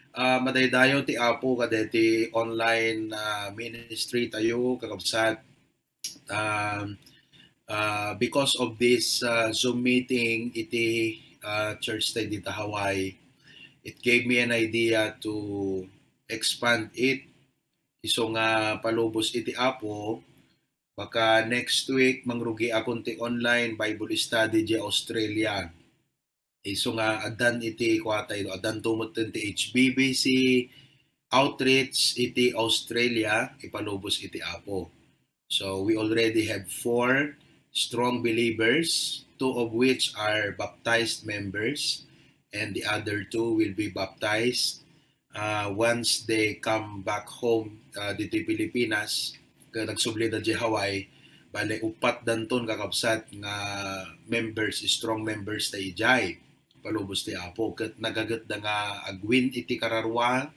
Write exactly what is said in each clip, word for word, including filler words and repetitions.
Ah, madaydayaw ti Apo kadaydi online, ah, ministry tayo, kakabsat. Um, ah, because of this, ah, Zoom meeting iti, ah, church tayo dita Hawaii, it gave me an idea to expand it. Isu nga palubos iti Apo, baka next week, mangrugiakon ti online Bible study di Australia. Isu nga addan iti kuatay, addan tumot ti H B B C outreach iti Australia, ipalubos iti Apo. So we already have four strong believers, two of which are baptized members, and the other two will be baptized, ah, once they come back home, ah, ditoy Pilipinas, ket nagsubli da di Hawaii, bale, upat danton kakabsat nga members, strong members ta idiay palubos ti Apo. Ket nagagetda nga agwin iti kararua,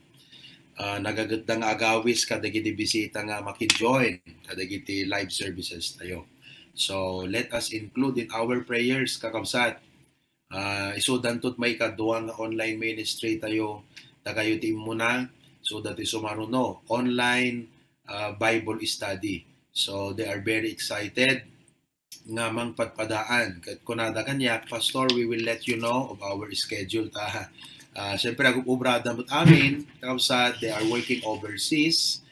ah, nagagetda nga agawis kadagiti bisita nga makijoin kadagiti live services tayo. So, let us include in our prayers, kakabsat, ah, isu danton maikadua nga online ministry tayo, dakayo ti immuna, so that isu maruno, online, ah, Bible study. So, they are very excited nga mangpadpadaan. Ket kunada kaniak, "Pastor, we will let you know of our schedule," ta, ah, siyempre, agub-ubrada met amin, kakabsat, they are working overseas,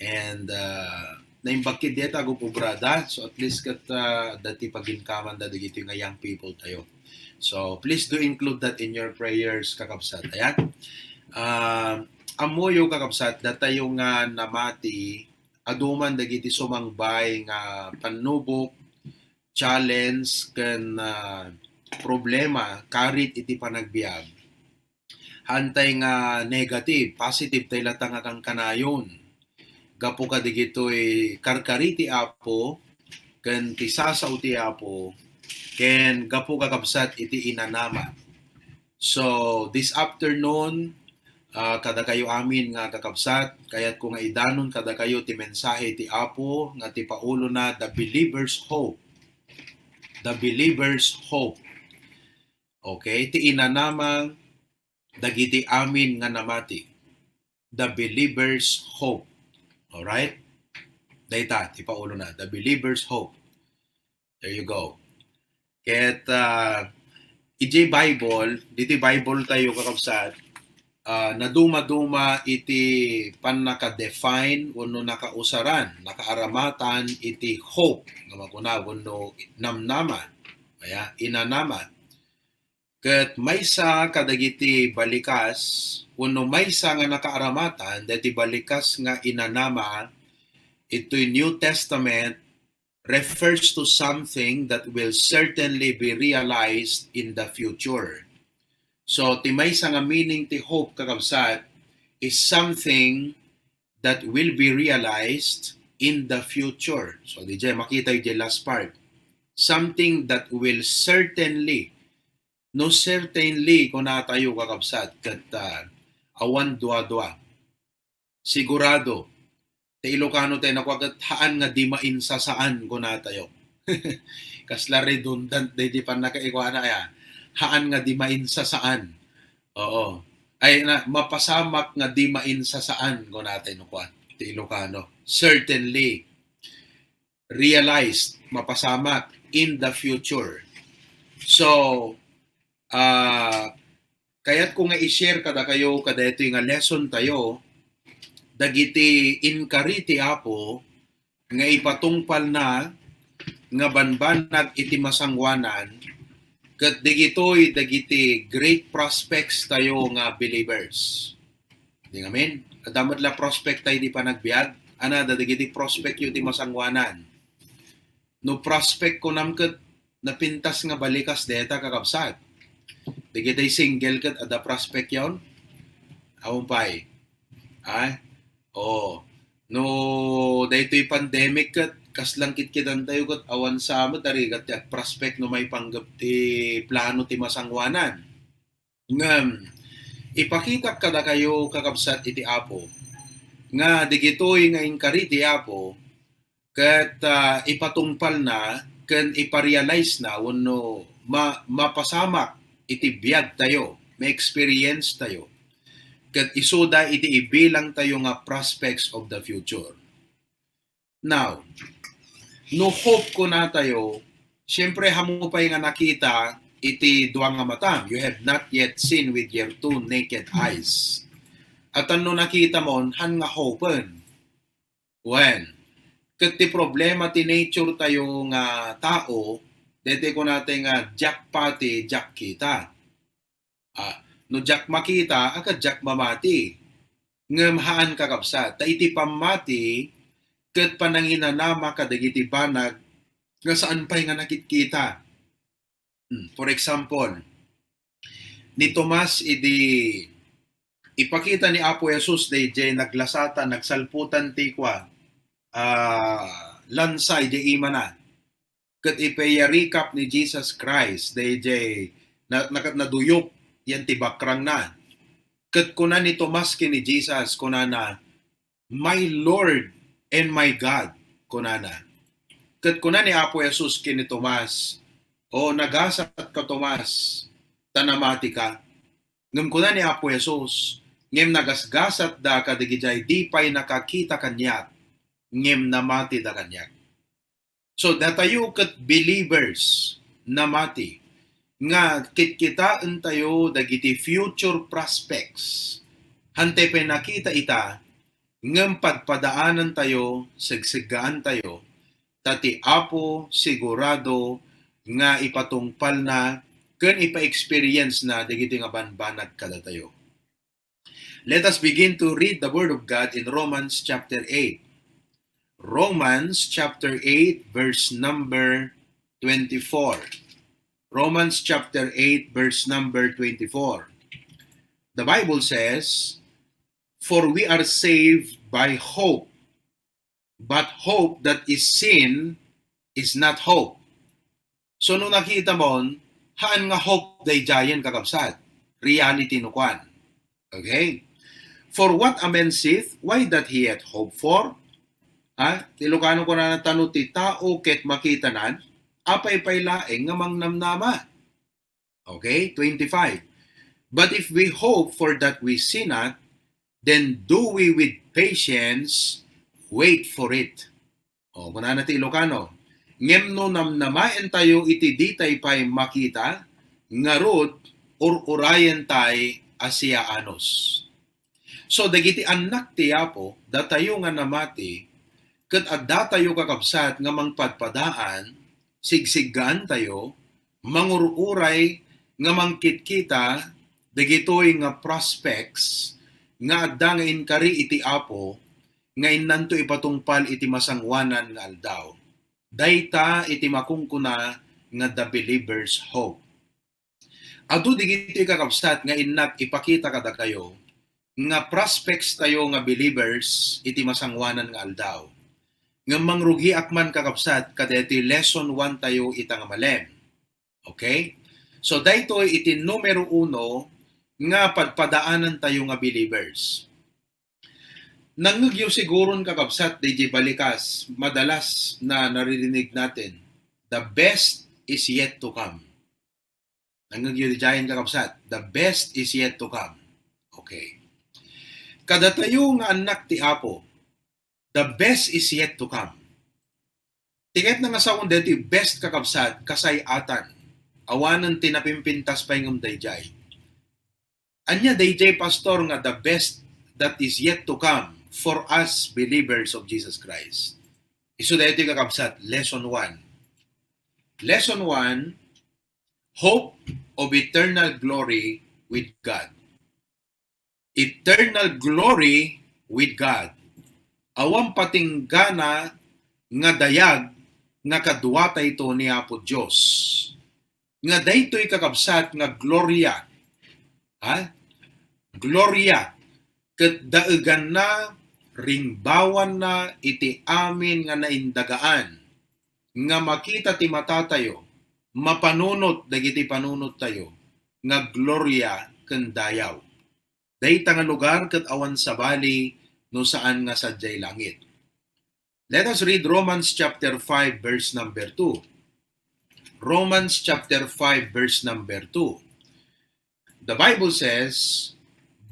and, ah, naimbag ketdi ta agub-ubrada. So, at least ket, ah, adda ti paginkamanda dagitoy nga young people tayo. So, please do include that in your prayers, kakabsat. Ayan. Ah, ammoyo, kakabsat, datayo nga namati, adu man dagiti sumangbay nga pannubok, challenge, ken, ah, problema karit iti panagbiag. Haantay nga negative, positive tay latta nga kankanayon. Gapu kadagitoy karkari ti Apo, ken ti sasao ti Apo, ken gapu, kakabsat, iti inanama. So, this afternoon, ah, kadakayo amin nga kakabsat, kayatko nga idanon kadakayo ti mensahe ti Apo nga ti paulona, The Believer's Hope. The Believer's Hope. Okay? Ti inanama dagiti amin nga namati. The Believer's Hope. Alright? Dayta, ti paulona, The Believer's Hope. There you go. Ket, ah, idiay Bible, ditoy Bible tayo, kakabsat, ah, nadumaduma iti pannaka-define wenno nakausaran, nakaaramatan iti hope nga makuna wenno namnama, kaya inanama. Ket maysa kadagiti balikas wenno maysa nga nakaaramatan dagiti balikas nga inanama itoy New Testament refers to something that will certainly be realized in the future. So, ti maysa nga meaning ti hope, kakabsat, is something that will be realized in the future. So, di jay makita yung last part. Something that will certainly, no, certainly, kunatayo, kakabsat, ket, ah, awan dua-dua. Sigurado. Ti Ilocano tayo, nakua ket haan nga di mainsasaan, kunatayo. Kasla redundant daydi pannakaikuana, aya. Haan nga di mainsasaan. Oo. Ay, na, mapasamak nga di mainsasaan, kunatayo, nakua ti Ilocano. Certainly. Realized, mapasamak, in the future. So, ah, kayatko nga i-share kadakayo kadaytoy nga lesson tayo, dagiti inkari ti Apo nga ipatungpalna nga banbanag iti masangoanan, ket dagitoy dagiti great prospects tayo nga believers. Di ngamin, adda met la prospect tayo di panagbiag, ana, dagiti prospect yo ti masangoanan. No prospect ko nam ket napintas nga balikas deta, kakabsat. Dagiti single ket adda prospect yon? Awan pay. Ay? Oo. No daytoy pandemic ket kaslang kitkitan tayo ket awan sa met arigat ti agprospect no maipanggep ti plano ti masangoanan. Ngem, ipakitak kadakayo, kakabsat iti Apo, nga digitoy nga inkari ti Apo, ket, ah, ipatungpalna ken iparealize na wenno ma-, mapasamak iti biag tayo, ma-experience tayo. Ket isuda iti ibilangtayo nga prospects of the future. Now, no hope kunatayo, siyempre, haanmo pay nga nakita iti dua nga matam. You have not yet seen with your two naked eyes. At no nakita mo, haan nga hopen? Wen, ket ti problema ti nature tayo nga tao, daytoy kunatayo nga diak pati, diak kita. Ah, no diak makita, a, ket diak mamati. Ngem haan, kakabsat, ta iti pammati ket pananginanama kadagiti banag nga saan pay nga nakitkita. Hmm, for example, ni Tomas idi ipakita ni Apo Jesus daydiay naglasatan, nagsalputan ti kua, ah, lansa idiay imana. Ket ipiyarikap ni Jesus Christ daydiay na-, na-, naduyop yan ti bakrangna. Ket kuna ni Tomas ken ni Jesus, kunana, "My Lord and my God," kunana. Ket kuna ni Apo Jesus ken ni Tomas, "O, nagasat ka, Tomas, ta namati ka." Ngem kuna ni Apo Jesus, "Ngem nagasgasatda kadagiti di pay nakakita kaniak, ngem namatida kaniak." So, datayo ket believers, namati, nga kitkitaentayo dagiti future prospects. Hantay pay nakita ita, ngem padpadaanantayo, segseggaantayo, ta ti Apo sigurado nga ipatungpalna ken ipa-experience na dagiti nga banbanag kadatayo. Let us begin to read the Word of God in Romans chapter eight. Romans chapter eight, verse number twenty-four. Romans chapter eight, verse number twenty-four. The Bible says, "For we are saved by hope, but hope that is seen is not hope." So, no nakita mo, haan nga hope daydiayen, kakabsat. Reality no kuan. Okay? "For what a man seeth, why doth he yet hope for?" Ha? Ti Ilocano kunana, "Ta no ti tao ket makitanan, apay pay laeng nga mangnamnama?" Okay? Twenty-five. "But if we hope for that we see not, then do we with patience wait for it." O, kunana ti Ilocano, "Ngem no namnamaentayo iti ditay pay makita, ngarud, ur-urayentay a siaanus." So, dagiti annak ti Apo, datayo nga namati, ket addatayo, kakabsat, nga mangpadpadaan, sigsiggaantayo, mangur-uray nga mangkitkita dagitoy nga prospects nga adda nga inkari iti Apo nga innanto ipatungpal iti masangoanan nga aldaw. Dayta iti makunkuna nga the believer's hope. Adu digitoy, kakabsat, nga innak ipakita kadakayo nga prospects tayo nga believers iti masangoanan nga aldaw. Ngem mangrugiak man, kakabsat, kadaytoy lesson one tayo ita nga malem. Okay? So, daytoy iti numero uno nga padpadaanantayo nga believers. Nangngegyo siguron, kakabsat, daydiay balikas, madalas na naririnig natin, "The best is yet to come." Nangngegyo daydiayen, kakabsat, "The best is yet to come." Okay. Kadatayo nga annak ti Apo, the best is yet to come. Ti kayatna nga saon daytoy best, kakabsat, kasay-atan. Awanen ti napimpintas pay ngem daydiay. Ania daydiay, pastor, nga the best that is yet to come for us believers of Jesus Christ? Isu daytoy, kakabsat, lesson one. Lesson one, hope of eternal glory with God. Eternal glory with God. Awan patinggana nga dayag nga kaduatayto ni Apo Dios. Nga daytoy, kakabsat, nga gloria. Ha? Gloria. Ket daeganna, ringbawanna iti amin nga naindagaan, nga makita ti matatayo, mapanunot dagiti panunottayo, nga gloria ken dayaw. Dayta nga lugar ket awan sabali no saan nga sadiay langit. Let us read Romans chapter five, verse number two. Romans chapter five, verse number two. The Bible says,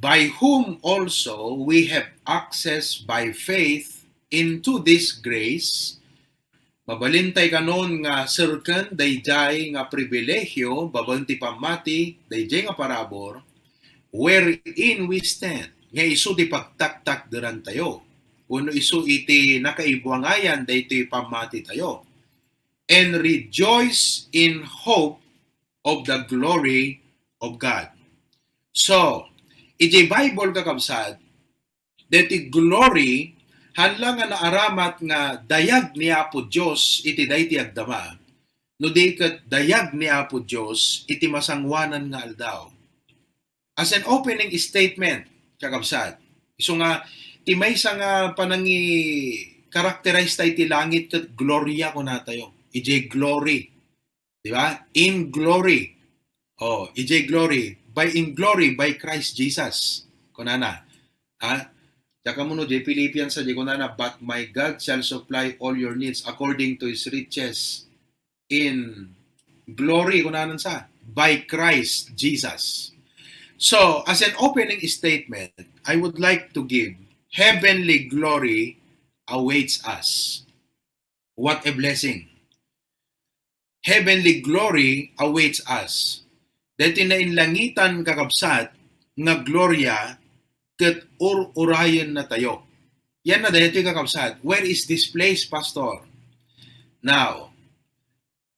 by whom also we have access by faith into this grace. Mabalintay kanon nga serken daydiay nga pribilehiyo babaen ti pammati, daydiay nga parabur, wherein we stand, nga isu ti pagtaktakderantayo, wenno isu iti nakaibuangayan daytoy pammatitayo, and rejoice in hope of the glory of God. So, iti Bible, kakabsat, deti glory, haan la nga naaramat nga dayag ni Apo Dios iti daydi agdama, no di ket dayag ni Apo Dios iti masangoanan nga aldaw. As an opening statement, kakabsat, isu nga ti maysa nga panangi-characterize ta iti langit ket gloria kunatayo. Ijay glory. Di ba? In glory. Oh, ijay glory. By in glory, by Christ Jesus. Kunana. Ha? Diak ammo no, jay Philippians, di kunana, "But my God shall supply all your needs according to his riches in glory," kunanan sa, "by Christ Jesus." So, as an opening statement, I would like to give, heavenly glory awaits us. What a blessing. Heavenly glory awaits us. Daytoy nainlangitan, kakabsat, nga gloria ket ur-urayen natayo. Yan na daytoy, kakabsat. Where is this place, Pastor? Now,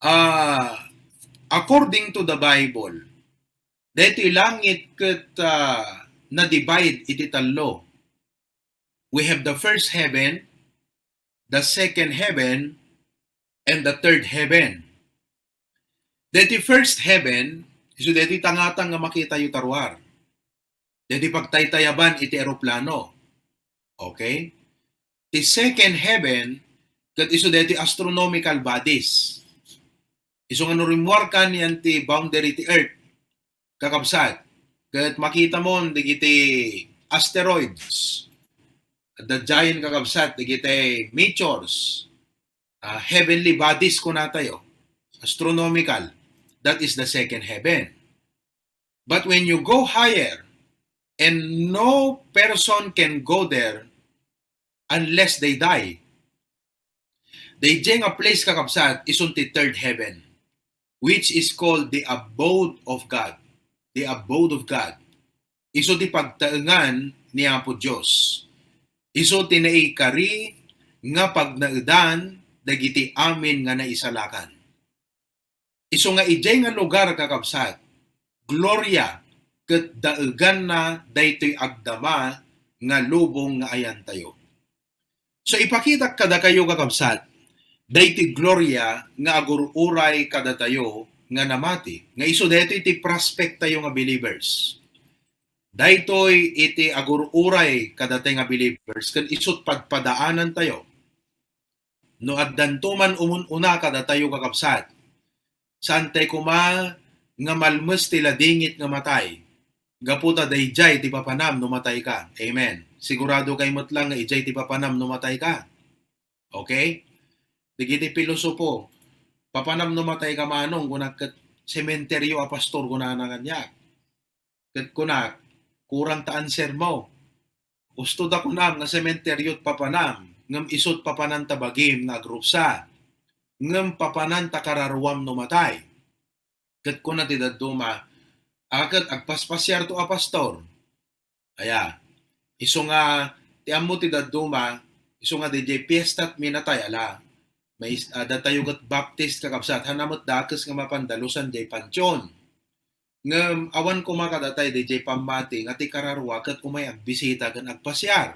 uh, according to the Bible, daytoy langit ket uh, na-divide iti tallo. We have the first heaven, the second heaven, and the third heaven. Deti first heaven, isu deti tangatang nga makitayo ta ruar. Deti pagtaytayaban iti eroplano. Okay? Ti second heaven, ket isu deti astronomical bodies. Isu nga no rimmuarkan yan ti boundary ti Earth, kakabsat, ket makitamon dagiti asteroids, the giant, kakabsat, dagiti meteors, uh, heavenly bodies kunatayo, astronomical, that is the second heaven. But when you go higher, and no person can go there unless they die. Daydiay nga place, kakabsat, isun ti third heaven, which is called the abode of God. The abode of God. Isu ti pagtaengan ni Apo Dios. Isu ti naikari nga pagnaedan dagiti amin nga naisalakan. Isu nga idiay nga lugar, kakabsat, gloria ket daeganna daytoy agdama nga lubong nga ayantayo. So, ipakitak kadakayo, kakabsat, daytoy gloria nga agur-uray kadatayo nga namati, nga isu daytoy ti prospect tayo nga believers. Daytoy iti agur-uray kadatayo nga believers, ken isut padpadaanantayo. No addanto man umun-una kadatayo, kakabsat, saantay koma nga malmes ti ladingit nga matay, gapu ta daydiay ti papanam no matay ka. Amen. Sigurado kay met lang nga idiay ti papanam no matay ka. Okay? Dagiti pilosopo, papanam no matay ka manong, kunak ket sementeryo a pastor, kunana kaniak. Ket kunak, kurang ta answer mo. Usto da kunam nga sementeryo ti papanam, ngem isut papanan ta bagim nga agrupsa, ngem papanan ta kararuam no matay. Ket kuna ti dadduma, a ket agpaspasiar to a pastor. Aya, isu nga, ti ammo ti dadduma, isu nga daydiay fiesta ti minatay, ala, mais-, ah, datayo ket Baptist, kakabsat, haan met dakes nga mapandalusan diay pantion. Ngem awan koma kadatay daydiay pammati nga ti kararua ket umay agbisita ken agpasiar.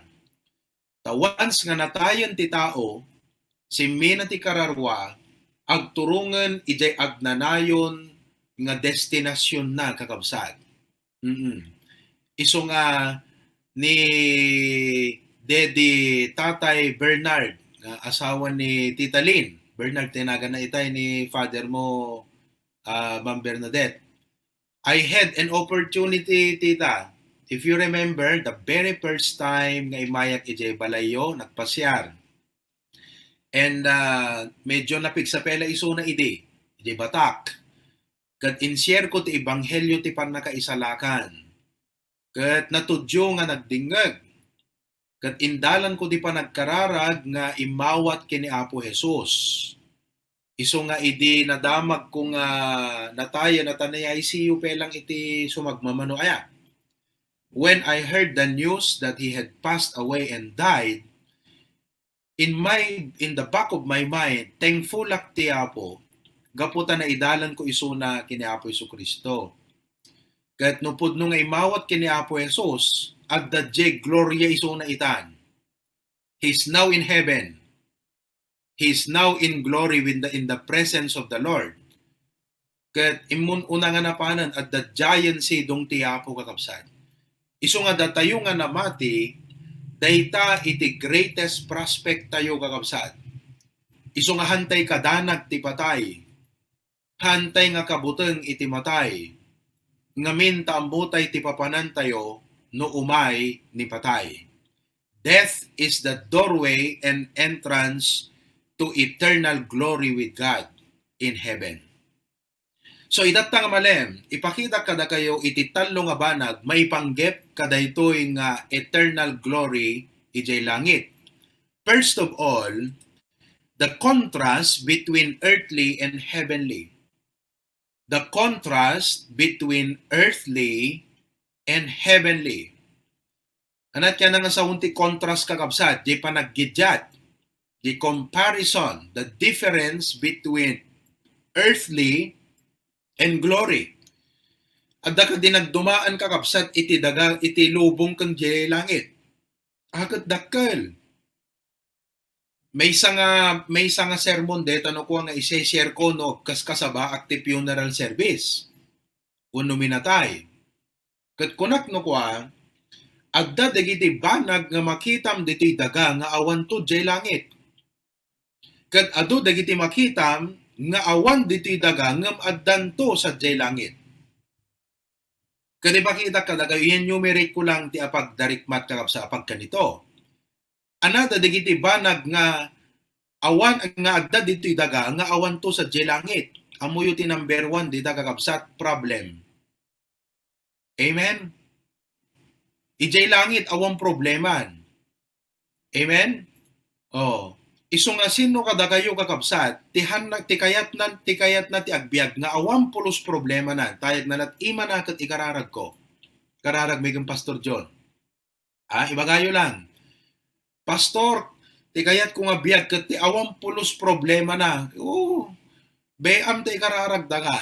Ta once nga natayen ti tao, simmina ti kararua, agturongen idiay agnanayon nga destinasionna, kakabsat. Mm. Isu nga ni Daddy, Tatay Bernard, nga asawa ni Tita Lynn. Bernard, tinagan na itay ni father mo, ah, Ma'am Bernadette. I had an opportunity, Tita. If you remember, the very first time nga imayak idiay balayyo, nagpasiar. And, ah, medyo napigsapela isuna idi, idi Batak. Ket in-share ko ti ebanghelio ti pannakaisalakan. Ket natudyo nga nagdingngeg. Ket indalanko ti panagkararag nga immawat ken ni Apo Jesus. Isu nga idi nadamagko nga natayen, a ta nai-I C U pay lang iti sumagmamano aya. When I heard the news that he had passed away and died, in my, in the back of my mind, thankfulak ti Apo, gapu ta naidalanko isuna ken ni Apo Jesu-Cristo. Ket no pudno nga immawat ken ni Apo Jesus, adda diay gloria isuna itan. He's now in heaven. He's now in glory with the, in the presence of the Lord. Ket immun-una nga napanen, adda diayen sidong ti Apo, kakabsat. Isu nga datayo nga namati, dayta iti greatest prospect tayo, kakabsat. Isu nga hantay kadanag ti patay. Hantay nga kabuteng iti matay. Ngamin ta ammotay ti papanantayo no umay ni patay. Death is the doorway and entrance to eternal glory with God in heaven. So, itatta nga malem, ipakitak kadakayo iti tallo nga banag maipanggep kadaytoy nga eternal glory idiay langit. First of all, the contrast between earthly and heavenly. The contrast between earthly and heavenly. Ania ti nangngasaon ti contrast, kakabsat? Di panaggidiat, di comparison, the difference between earthly and glory. Adda kadi nagdumaan, kakabsat, iti daga, iti lubong ken di langit. Aket dakkel. Maysa nga, maysa nga sermon deta no kua nga ise-share ko no kaskasabaak ti funeral service wenno minatay. Ket kunak no kua, adda dagiti banag nga makitam ditoy daga nga awanto diay langit. Ket adu dagiti makitam nga awan ditoy daga ngem addanto sadiay langit. Ket ipakitak kadakayo, i-enumerate ko lang ti apagdarikmat, kakabsat, apagkanito. Ania dagiti banag nga awan, nga adda ditoy daga nga awanto sadiay langit? Ammoyo ti number one dita, kakabsat, problem. Amen? Idiay langit, awan probleman. Amen? Oh. Isu nga sino kadakayo, kakabsat, ti hanna, ti kayatnan, ti kayatna ti agbiag nga awan pulos problemana, tayag na lat imana ket ikararagko. Kararag mi ken Pastor John. Ah, ibagayo lang. Pastor, ti kayatko nga biag ket ti awan pulos problemana. Oo. Bay-am ta ikararagda nga.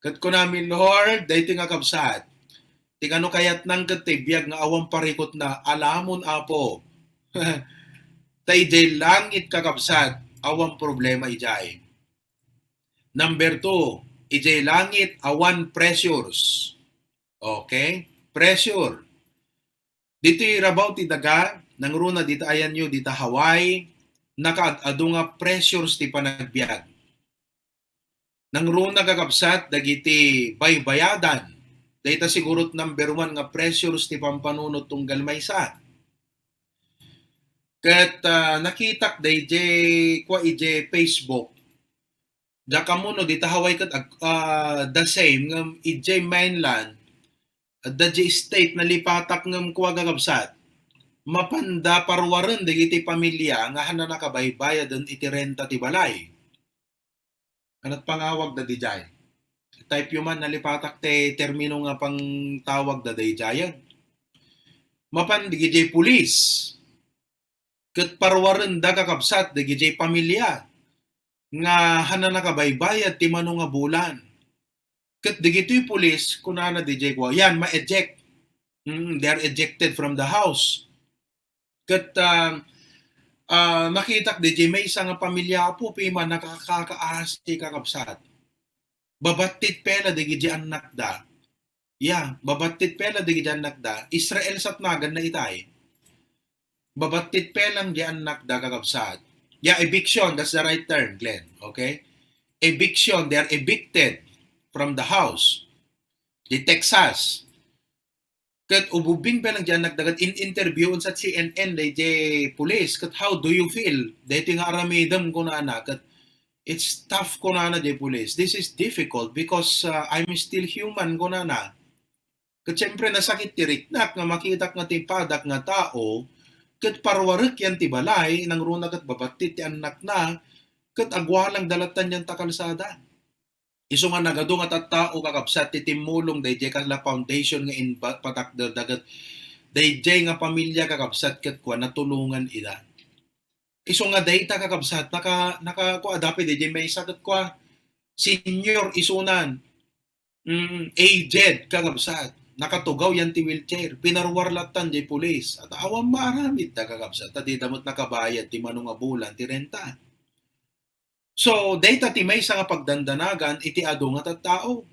Ket kunami, Lord, daytoy nga kabsat, ti kano kayatnan ket ti biag nga awan parikutna, alamon, Apo. Ta idiay langit, kakabsat, awan problema idiay. Number two, idiay langit, awan pressures. Okay? Pressure. Ditoy rabaw ti daga, nangruna dita ayanyo, dita Hawaii, nakaad-adu nga pressures ti panagbiag. Nangruna, kakabsat, dagiti baybayadan. Dayta sigurot number one nga pressures ti pampanunot tunggal maysa. Ket, ah, nakitak dayjay, kua, idiay Facebook. Diak ammo no dita Hawaii ket ag-, ah, the same, ngem idiay mainland, adda diay state nalipatak ngem kua, kakabsat, mapanda paruaren dagiti pamilia nga hanna nakabaybayaden iti renta ti balay. Aniat pangawagda didiay? Type yo man, nalipatak ti termino nga pangtawagda daydiayen. Mapan dagiti pulis, ket paruarenda, kakabsat, dagiti pamilia nga hanna nakabaybayad ti mano nga bulan. Ket dagitoy pulis, kunana didiay kua, yan, ma-eject. Mm, they are ejected from the house. Ket, ah, ah, nakitak didiay maysa nga pamilia, Apo, pima, nakakakaasi, kakabsat. Babattit pay la dagiti annakda. Ya, babattit pay la dagiti annakda. Israel satnaganna itay. Babattit pay lang di annakda, kakabsat. Ya, eviction, that's the right term, Glenn. Okay? Eviction, they are evicted from the house. Di Texas. Ket ububbing pay lang di annakda ket in-interview sa C N N dayjay pulis. Ket, "How do you feel? Daytoy nga aramidem," kunana. Ket, "It's tough," kunana, "diay pulis. This is difficult because, uh, I'm still human," kunana. Ket siyempre, nasakit ti riknak nga makitak nga ti padak nga tao, ket parwarek yan ti balay, nangruna ket babattit ti annakna, ket agwalang dalatan yan ta kalsada. Isu nga nagadu nga tattao, kakabsat, ti timmulong daydiay kasla foundation nga inba-, patakderda ket daydiay nga pamilia, kakabsat, ket kua, natulongan ida. Isu nga dayta, kakabsat, naka-, naka-, kua, adda pay daydiay maysa ket kua, senior isunan, mm, aged, kakabsat, nakatugaw yan ti wheelchair, pinaruar lattan diay pulis, at awan maaramid da, kakabsat, ta dida met nakabayad ti mano nga bulan ti renta. So, dayta ti maysa nga pagdandanagan iti adu nga tattao.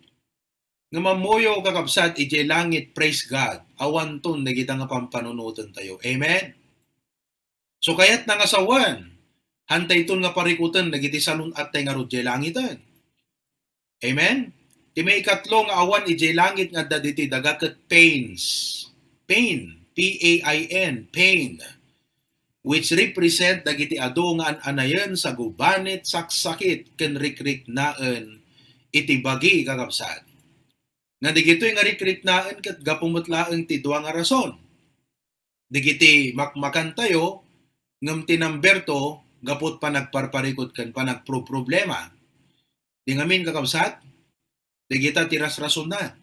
Nga mammuyo, kakabsat, idiay langit, praise God, awanton dagita nga pampanunotentayo. Amen? So, kayatna nga sawen, hantayton nga parikuten dagiti salun-attay ngarud idiay langiten. Amen? Ti maikatlo nga awan idiay langit nga adda ditoy daga ket pains. Pain, P A I N, pain, which represent dagiti adu nga an-anayen, sagubanit, saksakit, ken rikriknaen iti bagi, kakabsat. Nga digitoy nga rikriknaen ket gapu met laeng ti dua nga rason. Digiti makmakantayo, ngem ti number two, gapu ti panagparparikut ken panagproproblema. Di ngamin, kakabsat? Dagita ti rasrasonna.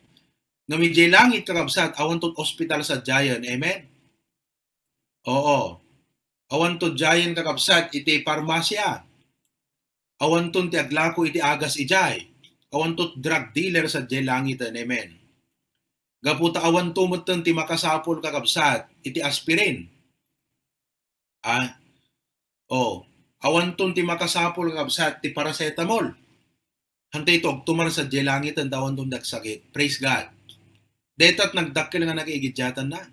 Ngem idiay langit, kakabsat, awanton ospital sadiayen. Amen? Oo. Awanton diayen, kakabsat, iti parmasia. Awanton ti aglako iti agas idiay. Awanton drug dealer sadiay langiten. Amen. Gapu ta awanto metten ti makasapul, kakabsat, iti aspirin. Ah? Oh, awanton ti makasapul, kakabsat, ti paracetamol. Hantay ito agtumar sadiay langiten ta awanton dagsakit. Praise God. Dayta ti nagdakkel nga nakaigiddiatanna.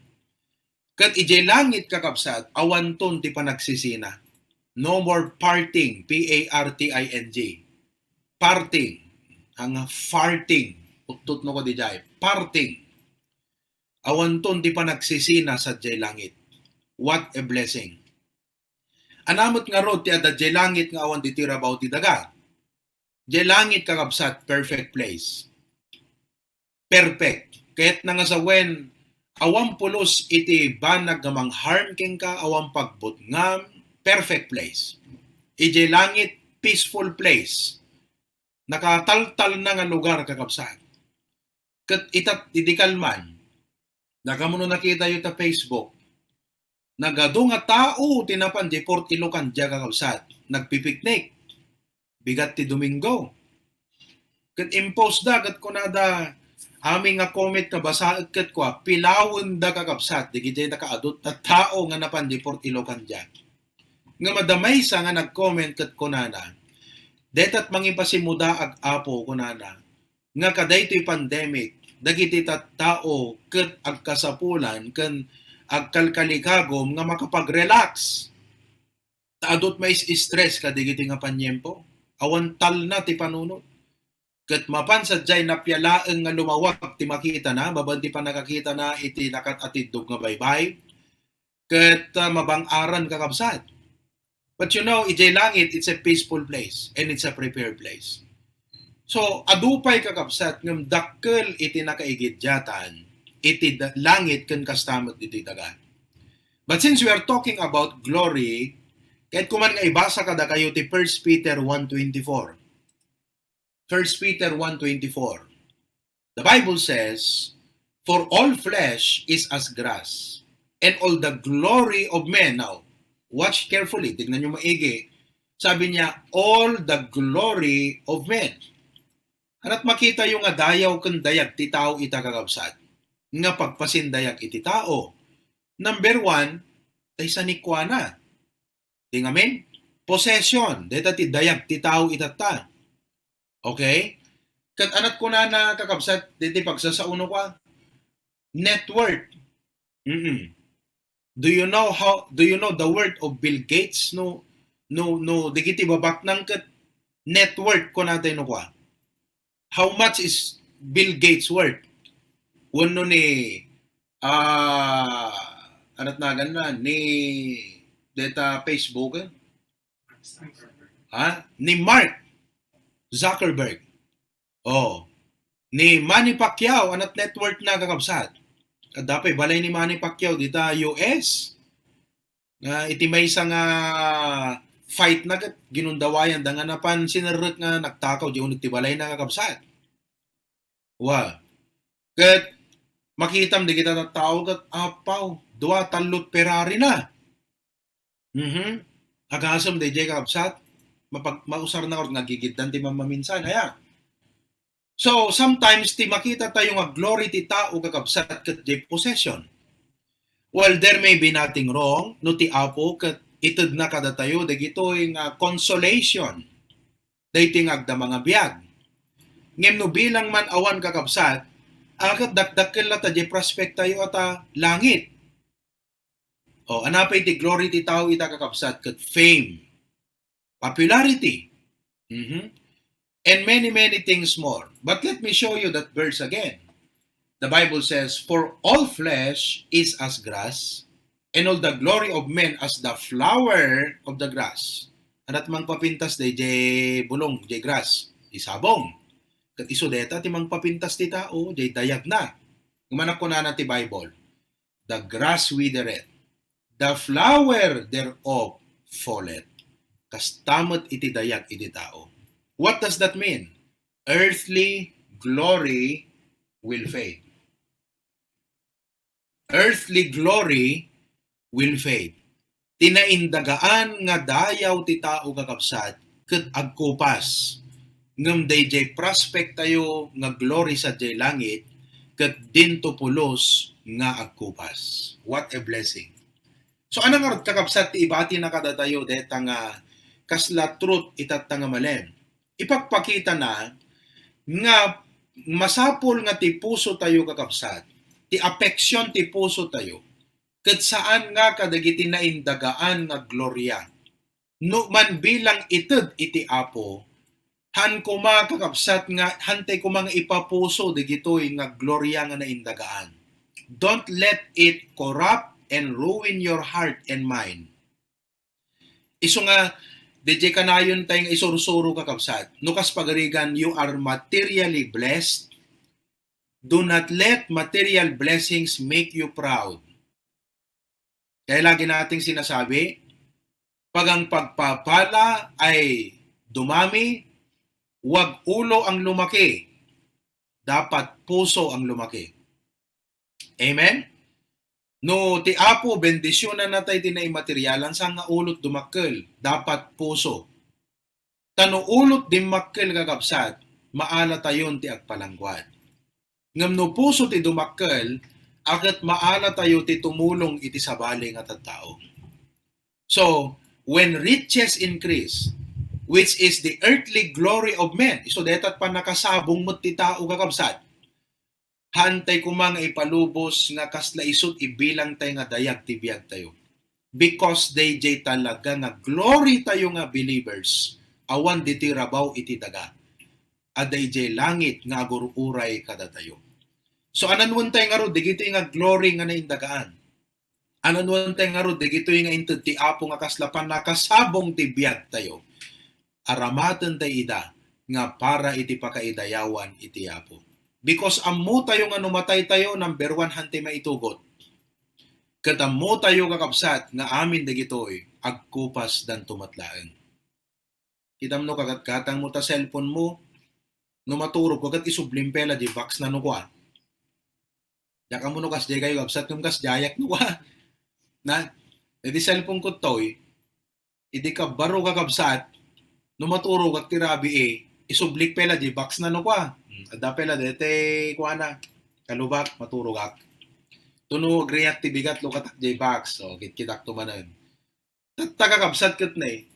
Ket idiay langit, kakabsat, awanton ti panagsisina. No more parting, P A R T I N G. Parting. Ang farting. Uttutno ko didiay. Parting. Awanton ti panagsisina sadiay langit. What a blessing. Ania met ngarud ti adda diay langit nga awan ditoy rabaw ti daga? Diay langit, kakabsat, perfect place. Perfect. Kayatna nga sawen, awan pulos iti banag nga mangharm kenka, awan pagbutngam, perfect place. Idiay langit, peaceful place. Nakataltalna nga lugar, kakabsat. Ket ita, idi kalman, nakamuno nakitayo ta Facebook, nagadu nga tao ti napan di Port Ilocandia, kakabsat, nagpipiknik. Bigat ti Domingo. Ket impost da, ket kunada, amin nga comment nga basaek ket kua, pilawen da, kakabsat, digiti nakaadut a tao nga napan di Port Ilocandia. Nga madamay sa nga nag-comment ket kunana, "Dayta ti mangipasimudaag, Apo," kunana, nga kadaytoy pandemic, dagiti tattao ket agkasapulan ken agkalkalikagum nga makapag-relax. Ta adut mais-stress kadagiti nga paniempo. Awan talna ti panunot. Ket mapan sadiay, napia laeng nga lumawag ti makitana babaen ti pannakakitana iti nakat-atiddog nga baybay. Ket, ah, mabang-aran, kakabsat. But you know, idiay langit, it's a peaceful place and it's a prepared place. So, adu pay, kakabsat, ngem dakkel iti nakaigiddiatan iti da-, langit ken kasta met ditoy daga. But since we are talking about glory, kayatko man nga ibasa kadakayo ti First Peter one twenty-four. First Peter one twenty-four. The Bible says, "For all flesh is as grass, and all the glory of men." Now, watch carefully. Tignan niyo maigi. Sabi niya, "All the glory of men." Ania ti makitayo nga dayaw ken dayag ti tao ita, kakabsat, nga pagpasindayag iti tao? Number one, tay sanikuana. Di ngamin, possession. Dayta ti dayag ti tao itatta. Okay? Ket ania ti kunana, kakabsat, ditoy pagsasauno kua? Net worth. Mm-mm. Do you know how, do you know the worth of Bill Gates? No, no, no, dagiti babaknang ket net worth kunatayo no kua. How much is Bill Gates worth? Wenno ni, ah, ania ti naganna, ni dayta Facebook, eh? Ha? Ni Mark Zuckerberg. Oh. Ni Manny Pacquiao, anat net worth na, kakabsat? Adda pay balay ni Manny Pacquiao dita U S. Nga iti maysa nga fight na ket ginundawayan da nga napan sinerrek nga nagtakaw di uneg ti balay na, kakabsat. Wa. Ket makitam dagiti tattao ket apaw, dua, tallo ti Ferrari na. Mhm. Agasem dayjay, kakabsat, mapag-, mausar na nga agigiddan ti mammaminsan, aya. So, sometimes ti makita tayo nga glory ti tao, kakabsat, ket jay possession. Well, there may be nothing wrong no ti Apo ket itedna kadatayo dagitoy nga consolation daytoy nga agdama nga biag. Ngem no bilang man awan, kakabsat, a ket dakdakkel latta jay prospect tayo a ta langit. O, anapay ti glory ti tao ita, kakabsat, ket fame, popularity, mhm, and many, many things more. But let me show you that verse again. The Bible says, "For all flesh is as grass, and all the glory of men as the flower of the grass." Anat mangpapintas dayjay bulong, jay grass, isabong. Ket isu dayta ti mangpapintas ti tao, jay dayagna. Ngem anat kunana ti Bible, "The grass withereth, the flower thereof falleth." Kasta met iti dayag iti tao. What does that mean? Earthly glory will fade. Earthly glory will fade. Ti naindagaan nga dayaw ti tao, kakabsat, ket agkupas. Ngem dayjay prospect tayo nga glory sadiay langit, ket dinto pulos nga agkupas. What a blessing. So, ania ngarud, kakabsat, ti ibatina kadatayo dayta nga kasla truth itatta nga malem? Ipakpakitana nga masapul nga ti puso tayo, kakabsat, ti apeksyon ti puso tayo, ket saan nga kadagiti naindagaan nga gloria. No man bilang ited iti Apo, han koma, kakabsat, nga hantay koma nga ipapuso dagitoy nga gloria nga naindagaan. Don't let it corrupt and ruin your heart and mind. Isu nga, dayjay kanayon tayo nga isursuro, kakabsat. No kas pagarigan, you are materially blessed. Do not let material blessings make you proud. Kaya lagi nating sinasabi, pag ang pagpapala ay dumami, wag ulo ang lumaki, dapat puso ang lumaki. Amen? No ti Apo bendisyonanna tayo ti naimaterialan, saan nga ulo ti dumakkel, dapat puso. Ta no ulo ti dimmakkel, kakabsat, maala tayon ti agpalangguad. Ngem no puso ti dumakkel, a ket maala tayo ti tumulong iti sabali nga tattao. So, when riches increase, which is the earthly glory of men, isu dayta ti pannakasabong met ti tao, kakabsat. Haantay koma nga ipalubos nga kasla isu ti ibilangtayo nga dayag ti biagtayo. Because dayjay talaga nga glory tayo nga believers, awan ditoy rabaw iti daga. Adda idiay langit nga agur-uray kadatayo. So, ananwentayo ngarud dagitoy nga glory nga naindagaan? Ananwentayo ngarud dagitoy nga inted ti Apo nga kasla pannakasabong ti biagtayo? Aramatentayo ida nga para iti pakaidayawan iti Apo. Because ammotayo nga no mataytayo, number one, haantay maitugot. Ket ammotayo, kakabsat, nga amin dagitoy agkupasdanto met laeng. Kitam no kagatgatangmo ta cellphone mo, no maturogka ket isublim pay la di box na no kua. Diak ammo no kasdiay kayo, kabsat, ngem kasdiayak no kua. Na, iti cellphone ko toy, idi kabbaro, kakabsat, no maturogak ti rabii, isublik pay la di box na no kua. Hmm, adda pay la dete kuana, kalubak, maturogak. Tuno agriak ti bigat, lukatak di box. So, kitkitak to manen. Tatta, kakabsat, ket ne,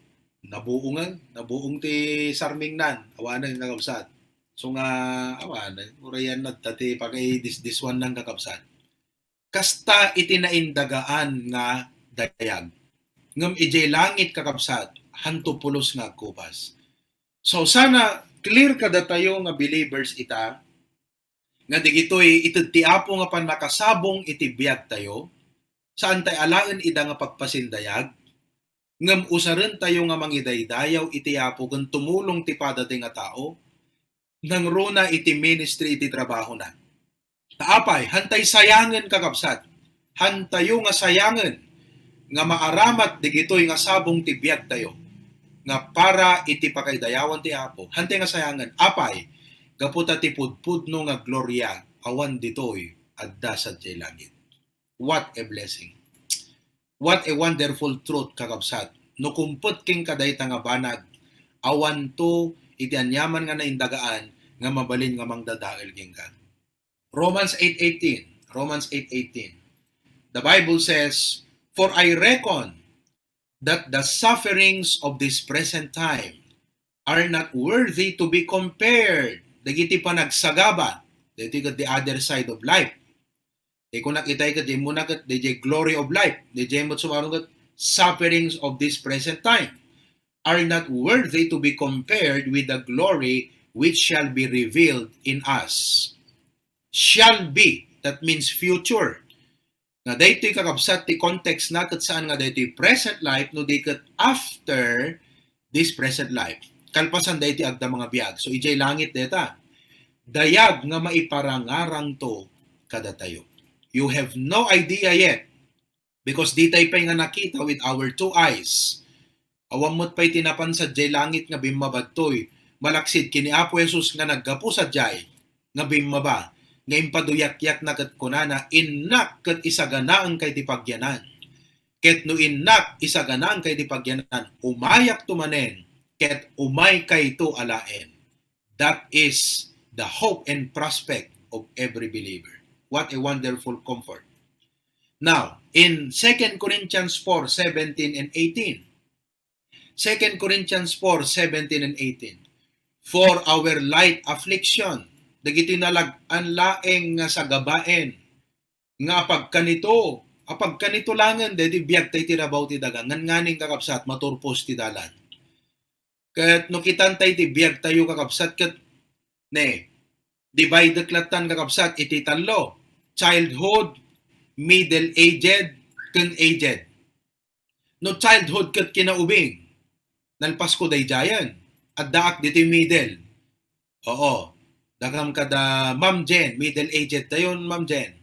nabuongen, nabuong ti sarmingnan, awanen, kakabsat. So nga, awanen, urayan na, ta ti pagay disdiswan nan, kakabsat. Kasta iti naindagaan nga dayag. Ngem idiay langit, kakabsat, hanto pulos nga agkupas. So sana clear kadatayo nga believers ita, nga digitoy ited ti Apo nga pannakasabong iti biagtayo, saantay alaen ida nga pagpasindayag, ngem usarentayo nga mangidaydayaw iti Apo ken tumulong ti padati nga tao, nangruna iti ministry iti trabahona. Ta apay, hantay sayangen, kakabsat. Hantayo nga sayangen nga maaramat digitoy nga sabong ti biagtayo nga para iti pakaidayawan ti Apo. Hantay nga sayangen, apay, gapu ta ti pudpudno nga gloria awan ditoy, adda sadiay langit. What a blessing. What a wonderful truth, kakabsat. No kumpet kenka dayta nga banag, awanto iti aniaman nga naindagaan nga mabalin nga mangdadael kenka. Romans eight eighteen. Romans eight eighteen. The Bible says, "For I reckon that the sufferings of this present time are not worthy to be compared." Dagiti panagsagaba, dagiti the other side of life. Di ko nakita ket di mo na ket di glory of life. Di mo sumaron ket sufferings of this present time are not worthy to be compared with the glory which shall be revealed in us. Shall be, that means future. Nga daytoy, kakabsat, ti context na ket saan nga daytoy present life, no di ket after this present life. Kalpasan daytoy adda mga biag. So, idiay langit deta. Dayag nga maiparangarangto kadatayo. You have no idea yet because di tay pay nga nakita with our two eyes. Awan met pay ti napan sadiay langit nga bimmabadtoy, malaksid ken ni Apo Jesus nga naggapu sadiay nga bimmaba, nga impaduyakyakna ket kunana, "Innak ket isaganaenka iti pagyanan." Ket no innak isaganaenka iti pagyanan, umayakto manen, ket umaykayto alaen. That is the hope and prospect of every believer. What a wonderful comfort. Now, in Second Corinthians four seventeen and eighteen, Second Corinthians four seventeen and eighteen, "For our light affliction," dagiti nalag-an laeng nga sagabaen, nga apagkanito, apagkanito langen, daydi biag tay ti rabaw ti daga, ngan nganing kakabsat, maturpos ti dalan. Ket no kitan tay ti biag tayo, kakabsat, ket ne, divided lattan, kakabsat, iti tallo, childhood, middle aged, ken aged. No childhood ket kinaubing, nalpasko daydiayen. Addaak ditoy middle. Oo. Dakam kada Ma'am Jen, middle aged tayon, Ma'am Jen.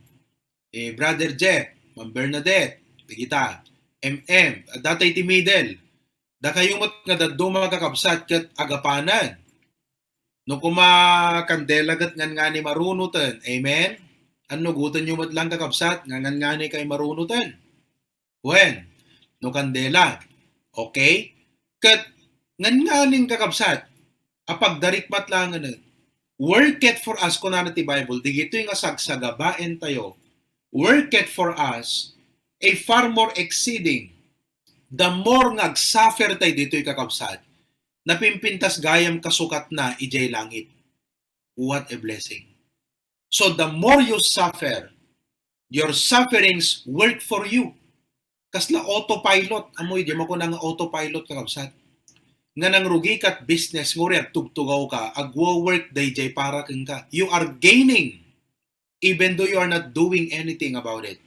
Eh, Brother Jeff, Ma'am Bernadette, dagita, M M, adda tay ti middle. Dakayo met nga dadduma, kakabsat, ket agapanan. No kuma kandela ket ngan ngani marunoten. Amen? Annugotenyo met lang, kakabsat, nga ngan ngani kay marunoten. Wen, no kandela. Okay? Ket ngan nganing, kakabsat, apagdarikmat langen. "Work it for us," kunana ti Bible, digitoy nga sagsagabaen tayo. "Work it for us a far more exceeding." The more nga agsuffer tayo ditoy, kakabsat, napimpintas gayam kasukatna idiay langit. What a blessing. So the more you suffer, your sufferings work for you. Kasla autopilot, amoy di makuna nga autopilot, kakabsat. Nga nangrugi kat business, nguri agtugtugaw ka, agwo-work dayjay para kenka. You are gaining, even though you are not doing anything about it.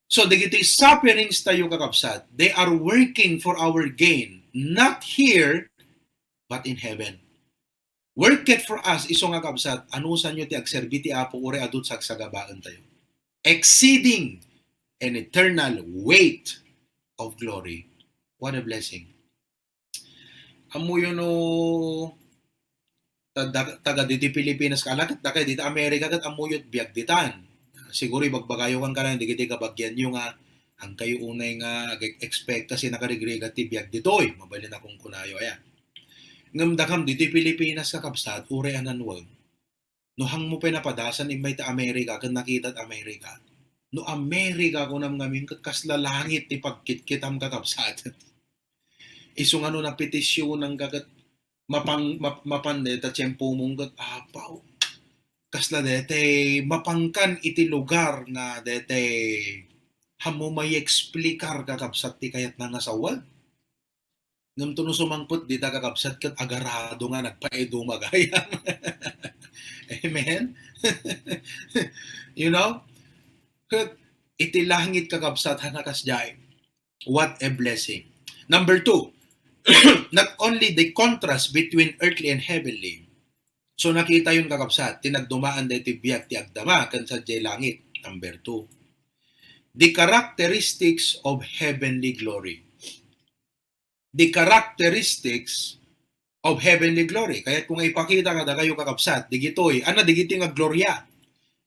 So, dagiti sufferings tayo, kakabsat, they are working for our gain, not here, but in heaven. Work it for us, isu nga, kabsat, anusanyo ti agserbi ti Apo, uray adu ti sagsagabaen tayo. Exceeding an eternal weight of glory. What a blessing. Ammoyo no ta-, da-, taga ditoy Pilipinas ka, ala ket dakay ditoy America ket ammoyo ti biag ditan. Siguro ibagbagayo kan kanan dagiti kabagianyo nga, "Ankayo unay nga ag-expect kasi nakarigrigat ti biag ditoy." Mabalin a kunkunayo, aya. Ngem dakam ditoy Pilipinas, kakabsat, uray a nanwag. No hangmo pay napadasan immay ta America ken nakita ti America. No America, kunam ngamin, ket kasla langit ti pagkitkitam, kakabsat. Isu nga no napetisyonanka ket mapang-, map-, mapan deta tiempomon ket, apaw, kasla dete, mapangkan iti lugar nga dete, hamo mai-explikar, kakabsat, ti kayatna nga sawag. Ngem to no sumangpet dita, kakabsat, ket agarado nga nagpaiduma gayam. Amen? You know? Ket iti langit, kakabsat, hanakas jay. What a blessing. Number two, not only the contrast between earthly and heavenly, So, nakitayon, kakabsat, ti nagdumaan daytoy biag ti agdama ken sadiay langit. Number two, the characteristics of heavenly glory. The characteristics of heavenly glory. Kayatko nga ipakita kadakayo, kakabsat, digitoy, ana, digiti nga gloria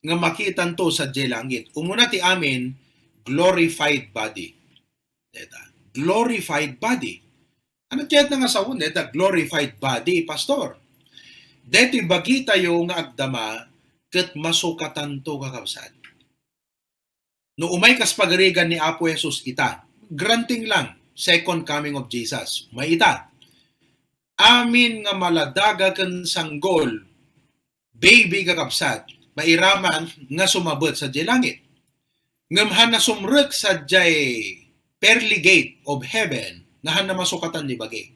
nga makitanto sadiay langit. Umuna ti amin, glorified body. Deta, glorified body. Ano ti mayat nga sawen deta, glorified body, Pastor? Detoy bagitayo nga agdama ket masukatanto, kakabsat. No umay kas pagarigan ni Apo Jesus ita, granting lang, second coming of Jesus, umay ita. Amin nga maladaga ken sanggol, baby, kakabsat, mairaman nga sumabet sadiay langit. Ngem han nasumrek sadiay pearly gate of heaven, nga han namasukatan ni bagi.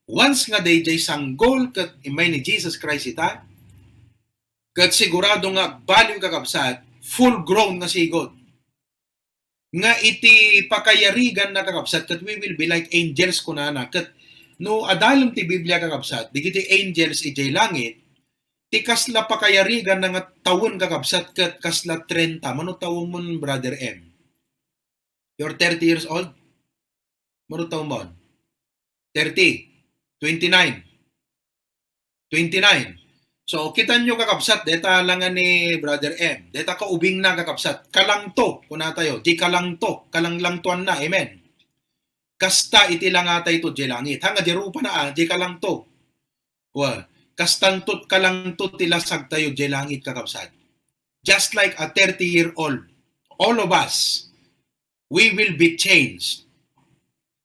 Once nga daydiay sanggol ket immay ni Jesus Christ ita, ket sigurado nga agbaliw, kakabsat, full grown nga sigud. Nga iti pakayariganna, kakabsat, ket we will be like angels, kunana. Ket no adalem ti Biblia, kakabsat, digiti angels idiay langit, ti kasla pakayariganna nga tawen, kakabsat, ket kasla trenta. Mano tawenmon, Brother M? You're thirty years old? Mano tawenmon? Thirty. Twenty-nine. Twenty-nine. So, kitanyo, kakabsat, deta langa ni Brother M. Deta kaubingna, kakabsat. Kalangto, kunatayo. Di kalangto. Kalanglangtuanna. Amen. Kasta iti langatayto diay langit. Ha, nga di rupana, ah, di kalangto. Well, kastanto kalangto ti lasagtayo diay langit, kakabsat. Just like a thirty-year-old, all of us, we will be changed.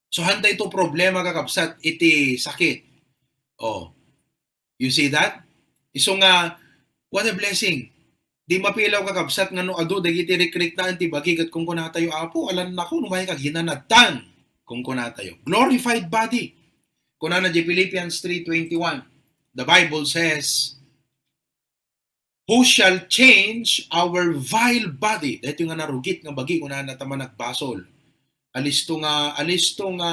So, hantay to problema, kakabsat, iti sakit. Oh, you see that? Isu nga, what a blessing. Di mapilaw, kakabsat, nga no adu dagiti rikriknaan ti bagi ket kunkunatayo, "Apo, alanna ko, no may kaginanadtan," kunkunatayo. Glorified body. Kunana di Philippians three twenty-one, the Bible says, "Who shall change our vile body?" Daytoy nga narugit nga bagi, kunana ta managbasol. Alisto nga, alisto nga,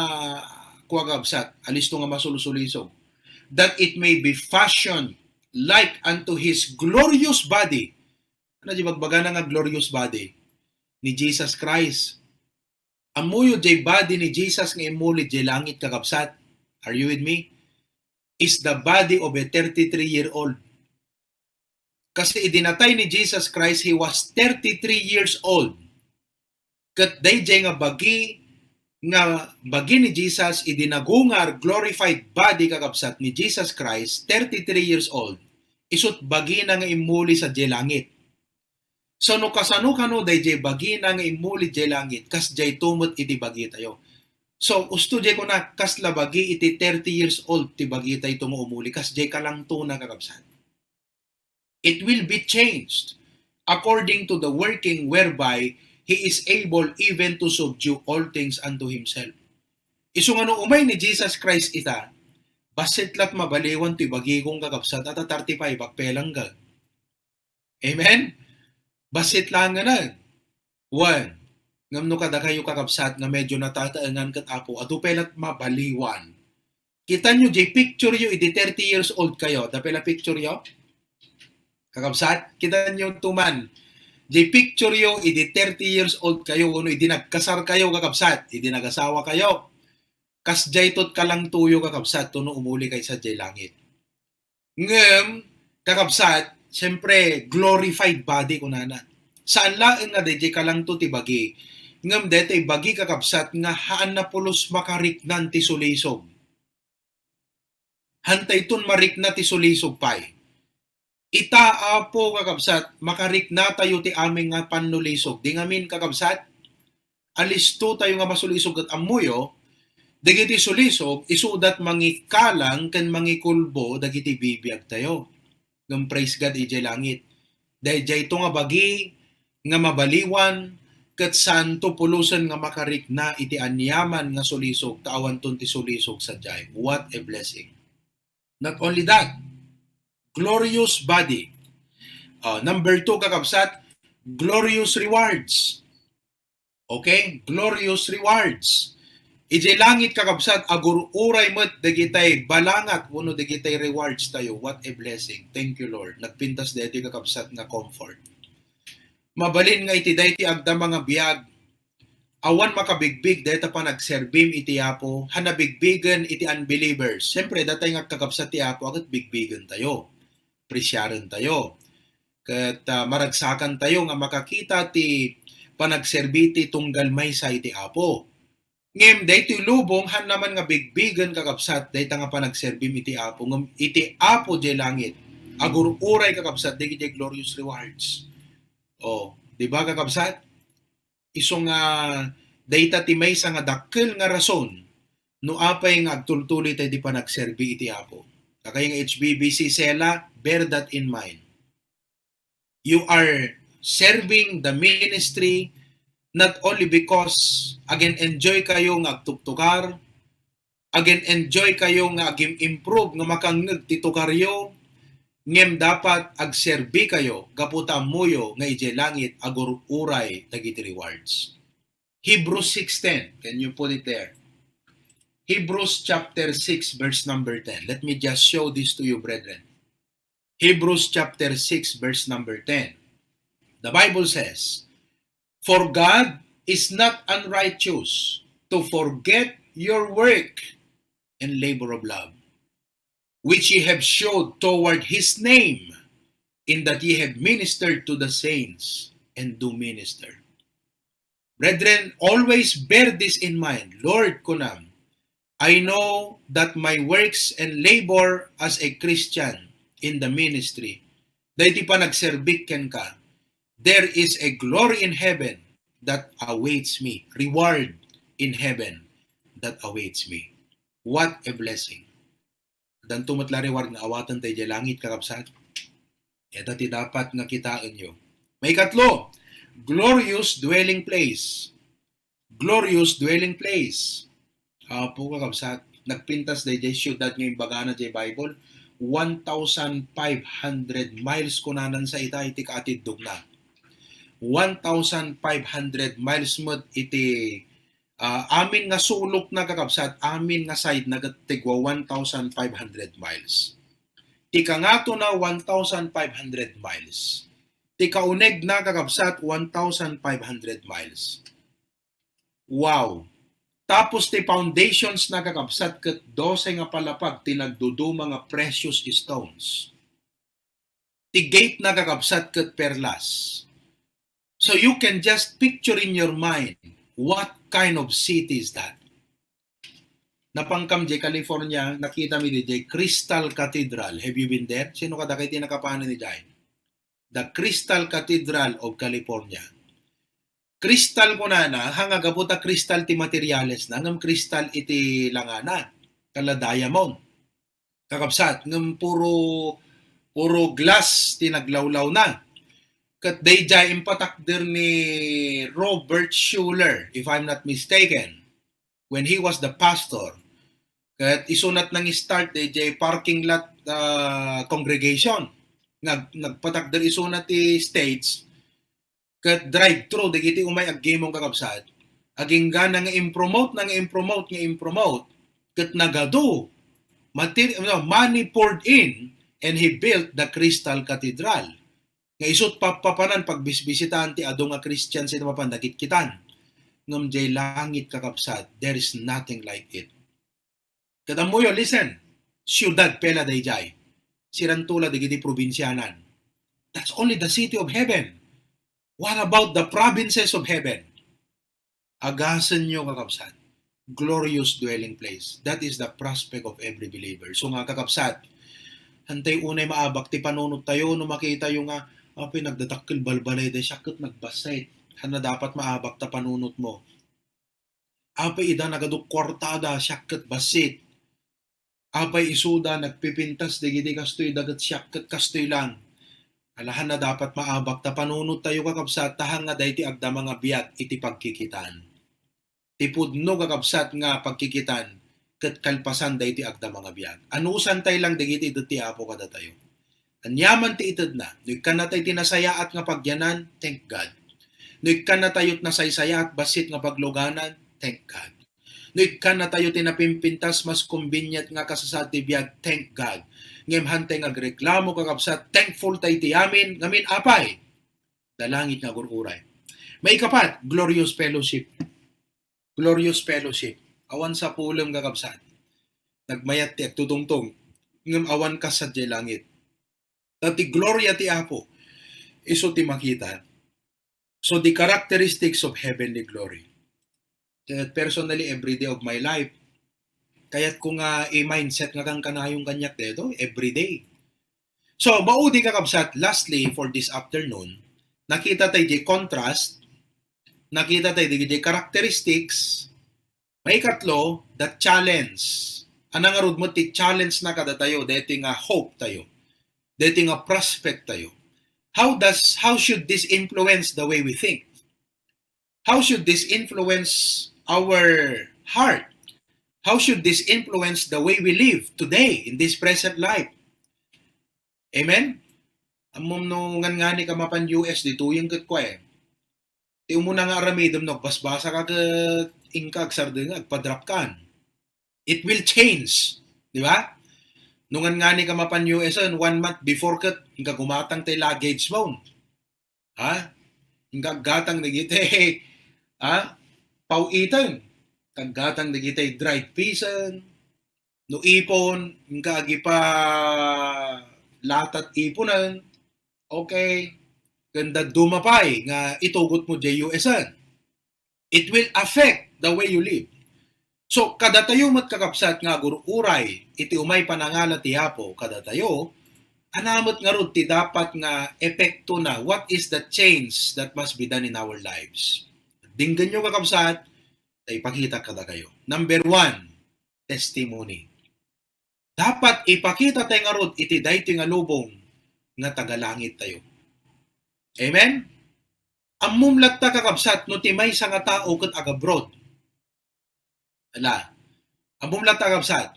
kua, kakabsat, alisto nga masulsulisog. "That it may be fashioned like unto his glorious body." Ano di bagbagana nga glorious body? Ni Jesus Christ. Ammoyo diay body ni Jesus nga immuli diay langit, kakabsat. Are you with me? Is the body of a thirty-three-year-old. Kasi idi natay ni Jesus Christ, he was thirty-three years old. Ket daydiay nga bagi, nga bagi ni Jesus, idi nagungar, glorified body, kakabsat, ni Jesus Christ, thirty-three years old, isut' bagina nga immuli sadiay langit. So, no kasano kano daydiay bagina nga immuli diay langit, kasdiay to met iti bagitayo. So, usto diay kuna, kasla bagi iti thirty years old ti bagitayto nga umuli, kasdiay kalangtona, kakabsat. It will be changed according to the working whereby he is able even to subdue all things unto himself. Isu nga no umay ni Jesus Christ ita, bassit la't mabaliwan ti bagikon, kakabsat, ata thirty-five, agpelangga. Amen? Bassit laeng nga na. One, ngem no kadakayo, kakabsat, nga medyo natataengan ket Apo, adu pay la't mabaliwan. Kitanyo diay picture yo idi thirty years old kayo. Adda pay la picture yo? Kakabsat, kitanyo to man. Diay picture yo idi thirty years old kayo, wenno idi nagkasar kayo, kakabsat, idi nagasawa kayo. Kasdiay to't kalangtoyo, kakabsat, to no umuli kayo sadiay langit. Ngem, kakabsat, siyempre, glorified body, kunana. Saan laeng nga daydiay kalangto ti bagi, ngem daytoy bagi, kakabsat, nga haanna pulos makariknan ti sulisog. Hantayton marikna ti sulisog pay. Ita, Apo, kakabsat, makariknatayo ti amin nga pannulisog. Di ngamin, kakabsat, alistotayo nga masulisog ket ammoyo, dagiti sulisog, isudat mangikalang ken mangikulbo dagiti bibiagtayo. Ngem praise God, idiay langit. Daydiayto nga bagi nga mabaliwan, ket saanto pulosen nga makarikna iti aniaman nga sulisog, ta awanton ti sulisog sadiay. What a blessing. Not only that, glorious body. Uh, number two, kakabsat, glorious rewards. Okay? Glorious rewards. Idiay langit, kakabsat, agur-uray met dagitay balangat wenno dagitay rewards tayo. What a blessing. Thank you, Lord. Nagpintas daytoy, kakabsat, nga comfort. Mabalin nga iti daytoy agdama nga biag, awan makabigbig dayta panagserbim iti Apo, ha nabigbigen iti unbelievers. Siyempre, datay nga kakabsat ti Apo, agat bigbigen tayo. Presiaren tayo. Ket, ah, maragsakan tayo nga makakita ti panagserbi ti tunggal maysa iti Apo. Ngem daytoy lubong, han naman nga bigbigen, kakabsat, dayta nga panagserbim iti Apo. Ngem iti Apo diay langit, agur-uray, kakabsat, dagiti glorious rewards. O, di ba, kakabsat? Isu nga dayta ti maysa nga dakkel nga rason no apay nga agtultuloy tayo di panagserbi iti Apo. Kakayo nga H B B C Sela, bear that in mind. You are serving the ministry not only because again enjoy kayo nga agtugtugar, again enjoy kayo nga agim-improve nga makangngeg ti tugaryo, ngem dapat agserbi kayo gapu ta ammoyo nga idiay langit agur-uray dagiti rewards. Hebrews six ten, can you put it there? Hebrews chapter six, verse number ten. Let me just show this to you, brethren. Hebrews chapter six, verse number ten. The Bible says, "For God is not unrighteous to forget your work and labor of love, which ye have showed toward his name, in that ye have ministered to the saints and do minister." Brethren, always bear this in mind. "Lord," kunam, "I know that my works and labor as a Christian in the ministry, daytoy panagserbik kenka, there is a glory in heaven that awaits me, reward in heaven that awaits me." What a blessing. Addanto met la reward nga awaten tayo idiay langit, kakabsat. Ita ti dapat nga kitaenyo. Maikatlo, glorious dwelling place. Glorious dwelling place. Apo, kakabsat, nagpintas daydiay siudad nga imbagana diay Bible, one thousand five hundred miles kunanan sa ita iti kaatiddogna. One thousand five hundred miles met iti, ah, amin nga sulokna, kakabsat, amin nga sidena ket tigwa one thousand five hundred miles. Ti kangatona, one thousand five hundred miles. Ti kaunegna, kakabsat, one thousand five hundred miles. Wow! Tapos ti foundationsna, kakabsat, ket dose nga palapag ti nagduduma nga precious stones. Ti gatena, kakabsat, ket perlas. So you can just picture in your mind what kind of city is that. Napankam diay California, nakita mi diay Crystal Cathedral. Have you been there? Sino kadakayo ti nakapanen idiay? The Crystal Cathedral of California. Crystal kunana, ha nga gapu ta crystal ti materialesna, ngem crystal iti langana, kala diamond. Kakabsat, ngem puro, puro glass ti naglawlawna. Ket daydiay impatakder ni Robert Schuller, if I'm not mistaken, when he was the pastor. Ket isunat nang-start daydiay parking lot, ah, congregation. Nag-, nagpatakder isuna ti stage. Ket drive-thru dagiti umay aggimong, kakabsat. Agingga na nga impromote, na nga impromote, nga impromote. Ket nagadu. Mater-, no, money poured in and he built the Crystal Cathedral. Nga isut' pappapanan pagbisbisitaan ti adu nga Christian sino mapan nagitkitan. Ngem diay langit, kakabsat, there is nothing like it. Ket ammoyo, listen, siudad pay la daydiay. Siranto la dagiti probinsianan. That's only the city of heaven. What about the provinces of heaven? Agasenyo, kakabsat. Glorious dwelling place. That is the prospect of every believer. So nga, kakabsat, hantay unay maabak ti panunot tayo no makita yo nga, apay, nagdadakkel balbalay da, siak ket nagbassit. Hana dapat maabak ta panunot mo. Apay, ida nagadu kuartada, siak ket bassit. Apay, isuda nagpipintas dagiti kastoy da ket siak ket kastoy lang. Alahan na dapat maabak ta panunot tayo, kakabsat, ta hanga daytoy agdama nga biag iti pagkikitaan. Ti pudno, kakabsat, nga pagkikitaan ket kalpasan daytoy agdama nga biag. Anusan tay lang dagiti ited ti Apo kadatayo. Aniaman ti itedna. No ikkanna tay ti nasayaat nga pagyanan, thank God. No ikkanna tayo ti nasaysayaat bassit nga pagluganan, thank God. No ikkannatayo ti napimpintas, mas convenient nga kasasaad ti biag, thank God. Ngem hantay nga agreklamo, kakabsat, thankful tay ti amin, ngamin apay? Dalangit nga agur-uray. Maikapat, glorious fellowship. Glorious fellowship. Awan sapulem, kakabsat. Nagmayat ti agtutungtong, ngem awan kas sadiay langit. Ta ti gloria ti Apo, isu ti makita. So, the characteristics of heavenly glory. Kaya personally, every day of my life, kayat ko nga i-mindset nga kankanayon kaniak dito, every day. So, maudi, kakabsat, lastly, for this afternoon, nakita tayo di contrast, nakita tayo di, di characteristics, maikatlo, the challenge. Ania ngarud met ti challenge na kadatayo, daytoy nga hope tayo, daytoy nga prospect tayo. How does, how should this influence the way we think? How should this influence our heart? How should this influence the way we live today in this present life? Amen? Ammom no ngan-ngani ka mapan U S, dituyeng ket kua, eh. Ti umuna nga aramidem no agbasbasa ka ket inka agsardeng, agpa-drop kan. It will change, di ba? No ngan-ngani ka mapan U S, one month before ket inka gumatang tay luggage mo. Ha? Inka aggatang dagiti, ha? Paw-iten. Kaggatang dagiti dried peasen. No ipon, inka agipa latat iponen. Okay. Ken dadduma pay nga itugot mo diay U S-en. It will affect the way you live. So, kadatayo met, kakabsat, nga agur-uray iti umay panangala ti Apo kadatayo, ania met ngarud ti dapat nga epekto na? What is the change that must be done in our lives? Dinggenyo, kakabsat, ta ipakita kadakayo. Number one, testimony. Dapat ipakita tayo ngarud iti daytoy nga lubong nga tagalangit tayo. Amen? Ammom latta, kakabsat, no ti maysa nga tao ket agabroad. Ala, ammom latta, kakabsat.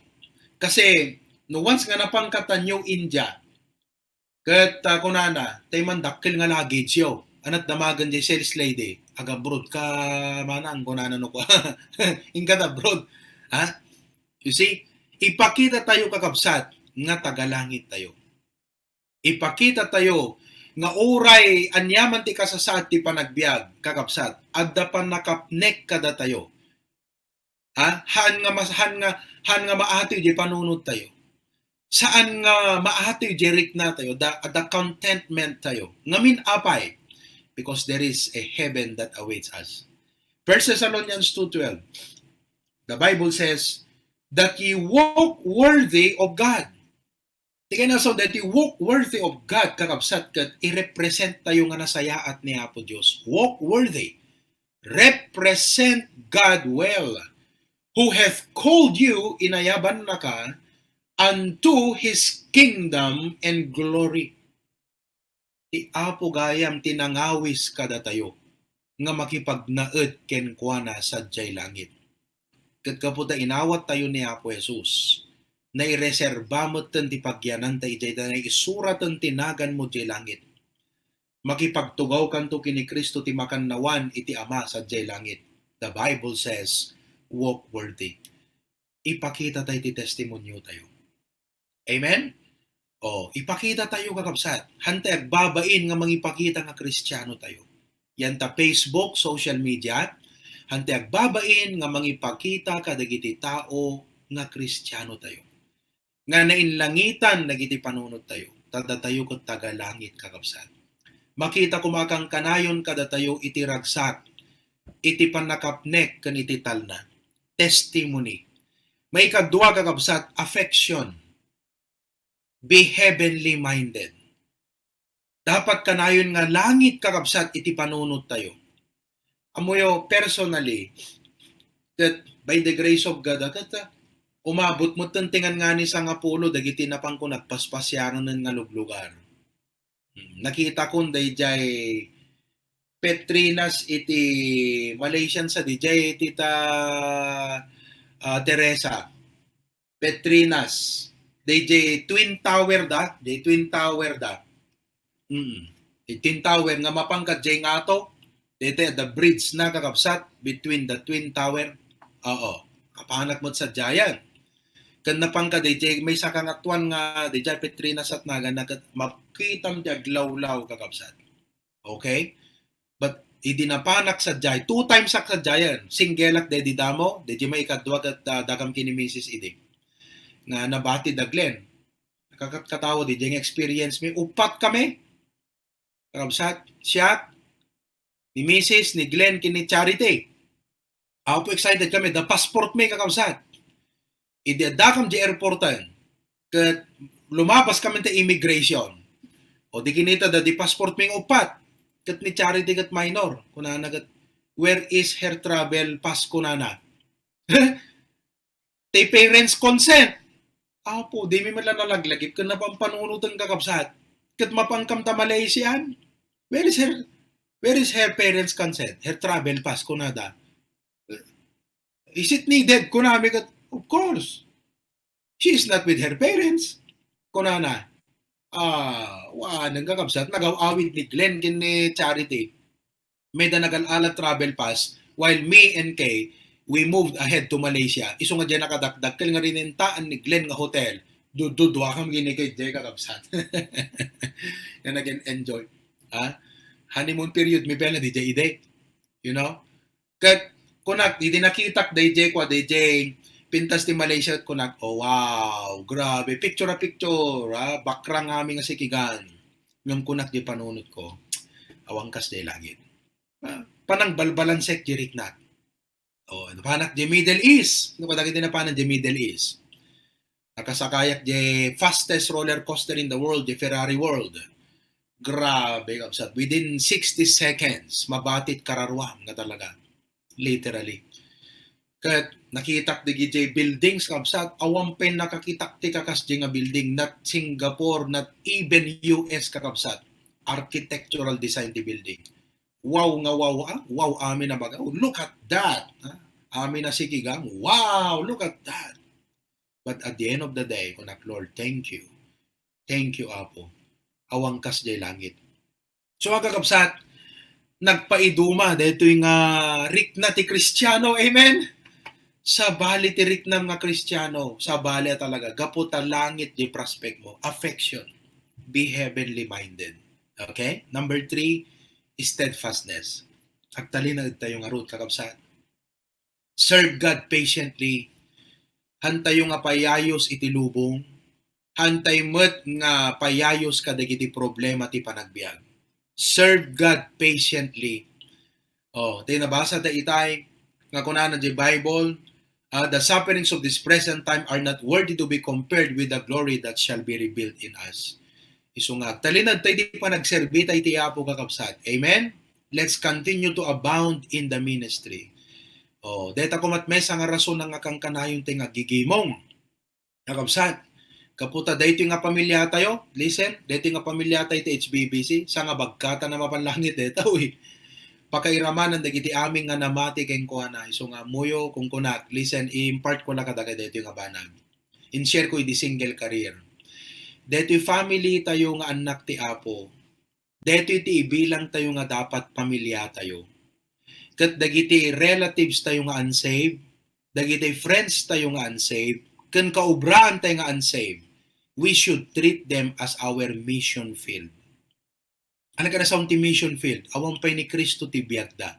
Kasi, no once nga napan ka ta New India, ket, ah, kunana, tay man dakkel nga luggage yo. Anat damagen diay sales lady, agabroad ka manang, kunana no kua. Inka abroad. Ha? You see? Ipakita tayo, kakabsat, nga tagalangit tayo. Ipakita tayo nga uray aniaman ti kasasaad ti panagbiag, kakabsat, adda pannakapnek kadatayo. Ha? Haan nga mas-, haan nga, haan nga maatoy diay panunot tayo. Saan nga maatoy diay rikna tayo, the, the contentment tayo. Ngamin apay? Because there is a heaven that awaits us. First Thessalonians two twelve, the Bible says, "That ye walk worthy of God." Ti kayatna, so that you walk worthy of God, kakabsat, ket i-represent tayo nga nasayaat ni Apo Dios. Walk worthy. Represent God well, who hath called you, inayabannaka, unto his kingdom and glory. Ti Apo gayam ti nangawis kadatayo nga makipagnaed kenkuana sadiay langit. Ket gapu ta inawat tayo ni Apo Jesus, naireserba metten ti pagyananta idiay ta naisuraten ti naganmo idiay langit. Makipagtugawkanto ken ni Cristo ti makannawan iti Ama sadiay langit. The Bible says, "Walk worthy." Ipakita tayo ti testimonio tayo. Amen? O, ipakita tayo, kakabsat. Hantay agbabain nga mangipakita nga Kristiano tayo. Yan ta Facebook, social media, hantay agbabain nga mangipakita kadagiti tao nga Kristiano tayo. Nga nainlangitan dagiti panunot tayo. Ta datayo ket tagalangit, kakabsat. Makita koma a kankanayon kadatayo iti ragsak, iti pannakapnek ken iti talna. Testimony. Maikadua, kakabsat, affection. Be heavenly minded. Dapat kanayon nga langit, kakabsat, iti panunot tayo. Ammoyo, personally, that by the grace of God, a, ket, ah, umabot metten ti ngan-ngani sangapulo dagiti napanko nagpaspasiaran nga luglugar. Hmm, nakitakon daydiay Petrinas iti Malaysian, sa daydiay iti ta, ah, Teresa. Petrinas. Daydiay Twin Tower da, daydiay Twin Tower da. Mm. Di Twin Tower nga mapan ka diay ngato, daytoy adda bridge na, kakabsat, between the Twin Tower. Oo. Apanak met sadiayen. Ken napanka daydiay, maysa ka nga tuan nga daydiay Petrina Satnagan, na ket makitam ti aglawlaw, kakabsat. Okay? But idi napanak sadiay, two times ak sadiayen, singgelak daydi damo, daydi maikadua ket, ah, dakam ken ni Misis idi. Nga nabati da Glenn. Nakakatkatawa daydiay nga experience mi. Upat kami. Kakabsat, siak, ni Misis, ni Glenn, ken ni Charity. Apo, excited kami. Da passport mi, kakabsat. Idi addakam di airporten, ket lumabas kami ta immigration. O di kinita da di passport mi nga upat. Ket ni Charity ket minor. Kunana ket, "Where is her travel pass?" kunana. Ti parents' consent. Apo, di mi met la nalaglagip ken napampanunot, kakabsat. Ket mapankam ta Malaysian? Where is her, where is her parents' consent? Her travel pass, kunada. Is it needed? Kunami ket, of course. She is not with her parents. Kunana. Ah, wa, nang kakabsat, nagaw-awid ni Glenn ken ni Charity. Mayda nagal-ala travel pass, while me and Kay, we moved ahead to Malaysia. Isu nga diay nakadakdakkel nga rinintaan ni Glenn nga hotel. Dududua kam gini kay diay, kakabsat. Nga naging enjoy. Ha? Honeymoon period mi pay la diay idi. You know? Ket kunak, idi nakitak daydiay kua, daydiay pintas ti Malaysia, kunak, "Oh, wow, grabe, picture a picture, ah, bakrang amin nga sikigan." Ngem kunak diay panunotko, "Awan kas diay langit." Ah, panangbalbalansek diay riknak. Oh, napanak diay Middle East. Ano kadagiti napanan diay Middle East? Nakasakayak diay fastest roller coaster in the world, diay Ferrari World. Grabe, kabsat. Within sixty seconds, mabatit kararuam nga talaga. Literally. Ket nakitak diay buildings, kabsat. Awan pay nakakitak ti kakas diay nga building. Not Singapore, not even U S, kakabsat. Architectural design ti building. Wow nga wow, ah. Wow, amin a baga. Oh, look at that. Ah. Amin a sikigang. Wow, look at that. But at the end of the day, kunak, "Lord, thank you. Thank you, Apo. Awan kas diay langit." So, kakabsat, nagpaiduma daytoy nga rikna ti Kristiano. Amen? Sabali ti riknam nga Kristiano, sabali a talaga, gapu ta langit diay prospect mo, affection, be heavenly minded. Okay? Number three, steadfastness. Agtalinaed tayo ngarud, kakabsat. Serve God patiently. Hantayo nga payayos iti lubong. Hantay met nga payayos kadagiti problema ti panagbiag. Serve God patiently. Oh, tay nabasa ta itay nga kunana diay Bible, ah, "The sufferings of this present time are not worthy to be compared with the glory that shall be revealed in us." Isu nga, agtalinaed tay ti panagserbi tay ti Apo, kakabsat. Amen? Let's continue to abound in the ministry. Oh, dayta koma met maysa nga rason nga kankanayon tay nga aggigimong. Kakabsat, gapu ta daytoy nga pamiliatayo, listen, daytoy nga pamiliatayo ti H B B C, sa nga bagkatan a mapan langit dayta, uy. Pakairamanan dagiti amin nga namati kenkuana, isu nga ammoyo, kunkunak, listen, i-impart ko la kadagiti daytoy nga banag. In-share ko idi single career. Daytoy family tayo nga annak ti Apo. Daytoy ti ibilang tayo nga dapat pamiliatayo. Ket dagiti relatives tayo nga unsaved, dagiti friends tayo nga unsaved, ken kaubraan tayo nga unsaved, we should treat them as our mission field. Ano kada sound ti mission field? Awan pay ni Cristo ti biagda.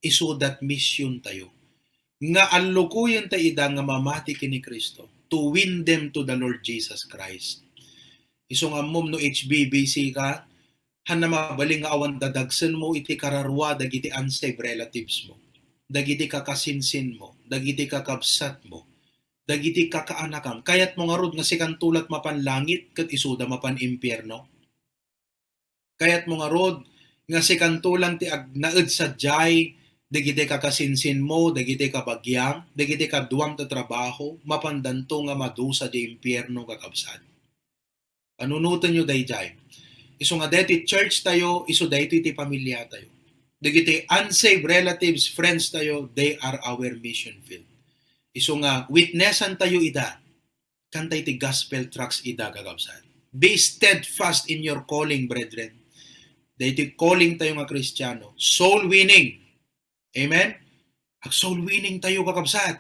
Isudat mission tayo. Nga allukuyen ta ida nga mamati ken ni Cristo to win them to the Lord Jesus Christ. Isu nga ammom no H B B C ka, hanna mabalin nga awan dadagsenmo iti kararua dagiti unsaved relatives mo, dagiti kakasinsinmo, dagiti kakabsatmo, dagiti kakaanakam. Kayatmo ngarud nga sikanto la't mapan langit ket isuda mapan impierno? Kayatmo ngarud nga sikanto lang ti agnaed sadiay dagiti kakasinsinmo, dagiti kabagiam, dagiti kaduam ta trabaho, mapandanto nga madusa diay impierno, kakabsat? Panunotenyo daydiay. Isu nga daytoy church tayo, isu daytoy ti pamiliatayo. Dagiti unsaved relatives, friends tayo, they are our mission field. Isu nga witnessan tayo ida. Kantay ti gospel tracts ida, kakabsat. Be steadfast in your calling, brethren. Daytoy calling tayo nga Kristiano. Soul winning. Amen? Ag soul winning tayo, kakabsat.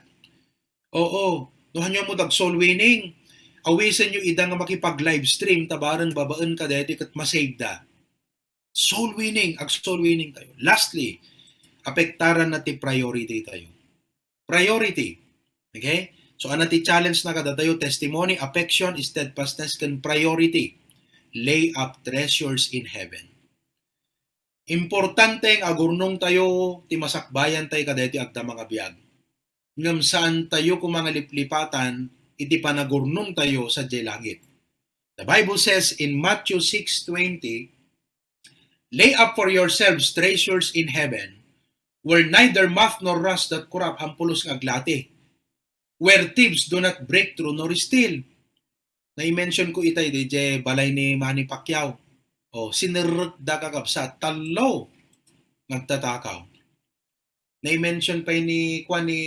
Oo. No, hanyo mo dag soul winning, awisenyo ida nga makipag-livestream, ta bareng babaen ka daytoy ket masave da. Soul winning, ag-soul winning tayo. Lastly, apektaran na ti priority tayo. Priority. Okay? So, ana ti challenge na kadatayo, testimony, affection, steadfastness, ken priority. Lay up treasures in heaven. Importante nga agurnong tayo ti masakbayan tayo kadaytoy agdama nga biag. Ngem saan tayo koma nga liplipatan iti panagurnong tayo sadiay langit. The Bible says in Matthew six twenty, "Lay up for yourselves treasures in heaven, where neither moth nor rust doth corrupt," hampulos nga aglati, "where thieves do not break through nor steal." Nai-mention ko itay diay balay ni Manny Pacquiao. O, sinerrek da, kakabsat, tallo nga agtatakaw. Nai-mention pay ni, kuan, ni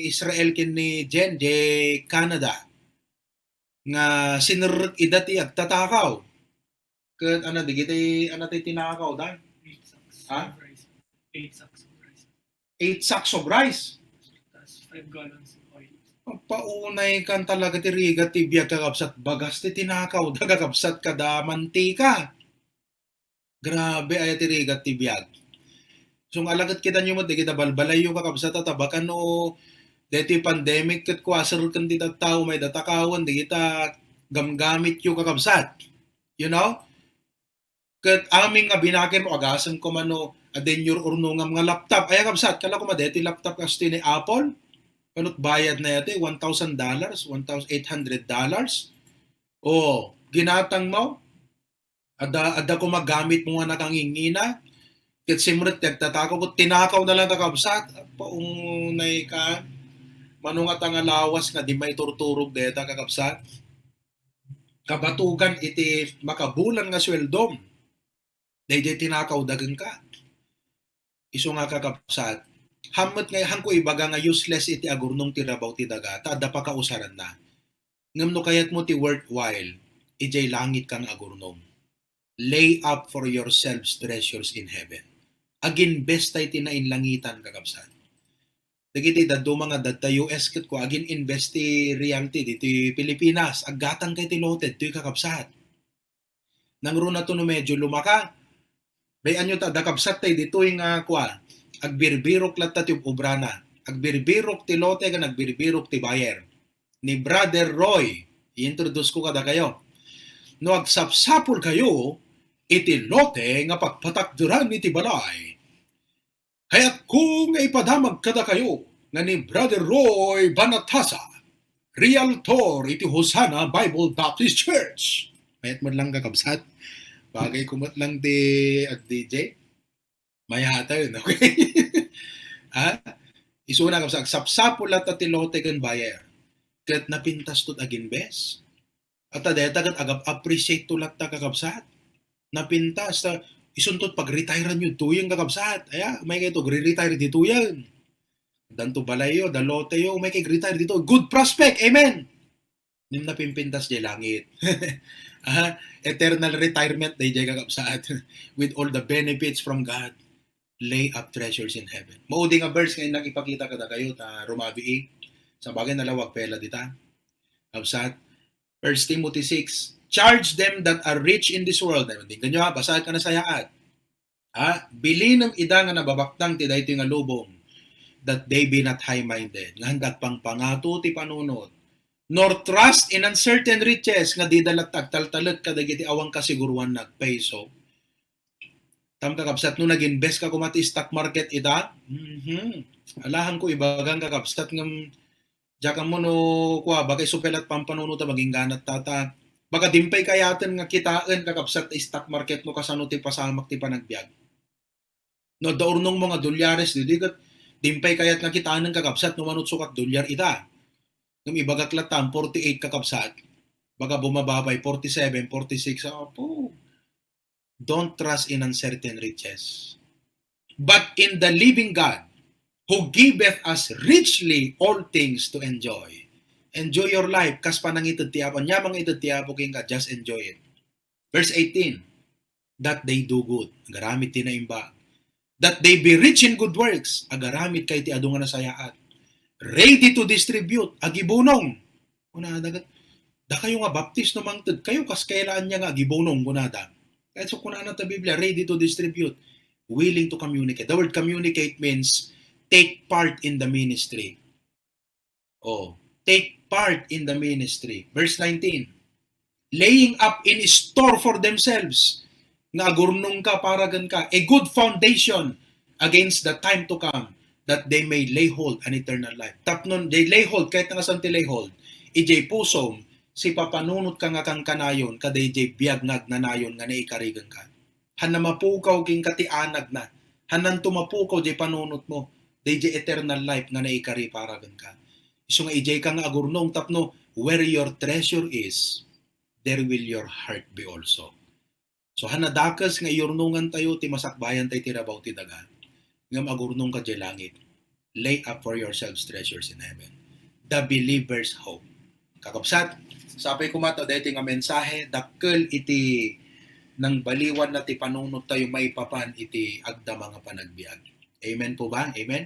Israel ken ni Jen, diay Canada, nga sinerrek ida ti agtatakaw. Ket, ano, digiti, ano, ti tinakaw da? Eight sacks Ha? of rice. Eight sacks of rice. Eight sacks of rice. Tas five gallons of oil. Paunay kan talaga ti rigat ti biag, kakabsat. Bagas ti tinakaw da, kakabsat, kada mantika. Grabe aya ti rigat ti biag. So, nga alaget kitanyo met dagita balbalayyo, kakabsat, a tabakan no daytoy pandemic ket kuaserken ti tattao, mayda takawen dagita gamgamityo, kakabsat. You know? Ket amin nga binaken mo, agasem ko man no, adin your urnongam nga laptop. Ay, kakabsat, kala ko madaytoy laptop kastoy ni Apple. Kanut bayad na yate, one thousand dollars, one thousand eight hundred dollars. O, ginatang mo, adda, adda ko magamit mo nga nakangingina. Ket simrek ti agtatakaw, ket tinakaw na lang, kakabsat. Paunay ka. Mano nga ta nga lawas nga di maiturturog deta, kakabsat? Kabatogan iti makabulan nga sueldom. Daydiay tinakaw da kenka. Isu nga, kakabsat, hammet nga hanko ibaga nga useless iti agurnong ti rabaw ti daga, ta adda pakausaranna. Ngem no kayatmo ti worthwhile, idiay langit ka nga agurnong. Lay up for yourselves treasures in heaven. Aginbestay ti nainlangitan, kakabsat. Dagiti dadduma nga dadta U S ket kua, agin-invest ti realty ditoy Pilipinas. Aggatang kay ti lote ditoy, kakabsat. Nangruna to no medyo lumaka. Bay-anyo ta, dakabsat tay ditoy nga kua, agbirbirok latta ti ub-obrana. Agbirbirok ti lote ken agbirbirok ti buyer. Ni Brother Roy, i-introduce ko kadakayo. No agsapsapul kayo iti lote nga pagpatakderan iti balay, kayatko nga ipadamag kadakayo nga ni Brother Roy Banatasa, Realtor iti Hosanna Bible Baptist Church. Mayat met lang, kakabsat. Bagay ko met lang ti ag-D J. Mayata yun, okay? Ha? Isuna, kabsat, agsapsapul latta ti lote ken buyer. Ket napintas to ti aginbest. At dayta ket agap-appreciate to latta, kakabsat. Napintas ta, isunto ti pag-retirean yo ditoyen, kakabsat. Aya, umay kayo to, agre-retire ditoyen. Addanto balayyo, adda loteyo, umay kayo retire dito. Good prospect, amen. Ngem napimpintas diay langit. Ah, eternal retirement daydiay, kakabsat. With all the benefits from God. Lay up treasures in heaven. Maudi nga verse nga innak ipakita kadakayo ta rumabii. Sabagay, nalawag pay la dita. Kabsat, First Timothy six, "Charge them that are rich in this world." Ay, tingnan nyo, ha, basaen ka na sayaat. Ha? "Bilinem ida nga nababaktang ti daytoy nga lubong, that they be not high-minded." Nga handak pangpangato ti panunot. "Nor trust in uncertain riches," nga dida latta agtaltalek kadagiti awan kasiguruan nga agpayso. Tam, kakabsat, no nag-invest ka koma ti stock market ita, mhm. Alahan ko ibagan, kakabsat, ngem diak ammo no kua, baga isu pay la't pampanunot a maginggana ta, ta. Baga dimpay kayaten nga kitaen, kakabsat, ti stock market no kasano ti pasamak ti panagbiag. No adda urnongmo nga dolyares, didi ket dimpay kayat nga kitaen, kakabsat, no mano ti sukat dolyar ita. Ngem ibagak latta, forty-eight, kakabsat. Baga bumaba pay, forty-seven, forty-six, apo. Don't trust in uncertain riches, but in the living God, who giveth us richly all things to enjoy. Enjoy your life. Kas panangited ti Apo. Ania mangited ti Apo kenka, just enjoy it. Verse eighteen, "That they do good." Agaramid ti naimbag. "That they be rich in good works." Agaramid kay ti adu nga nasayaat. Ready to distribute, agibunong. Kunada, dakayo nga Baptist no mangted kayo, kas kaylaan niya nga agibunong, kunada. Kaya so kunana ta Biblia, ready to distribute, willing to communicate. The word communicate means take part in the ministry. Oh, take part in the ministry. Verse nineteen, laying up in store for themselves, nga agurnong ka para ken ka, a good foundation against the time to come, that they may lay hold an eternal life. Tapno they lay hold, ket nga saan ti lay hold? Idiay pusom, sipapanunot ka nga kankanayon, kada idiay biag nga agnanayon nga naikari kenka. Hanna mapukaw kenka ti anagna. Hananto mapukaw diay panunot mo, daydiay eternal life nga naikari para kenka. Isu nga idiay ka nga agurnong tapno where your treasure is, there will your heart be also. So, hanna dakes nga iyurnongan tayo ti masakbayan tayo ti rabaw ti daga. Ngem agurnong ka diay langit. Lay up for yourselves treasures in heaven. The believer's hope. Kakabsat, sapay koma ta daytoy nga mensahe, dakkel iti nangbaliwanna ti panunot tayo maipapan iti agdama nga panagbiag. Amen po ba? Amen?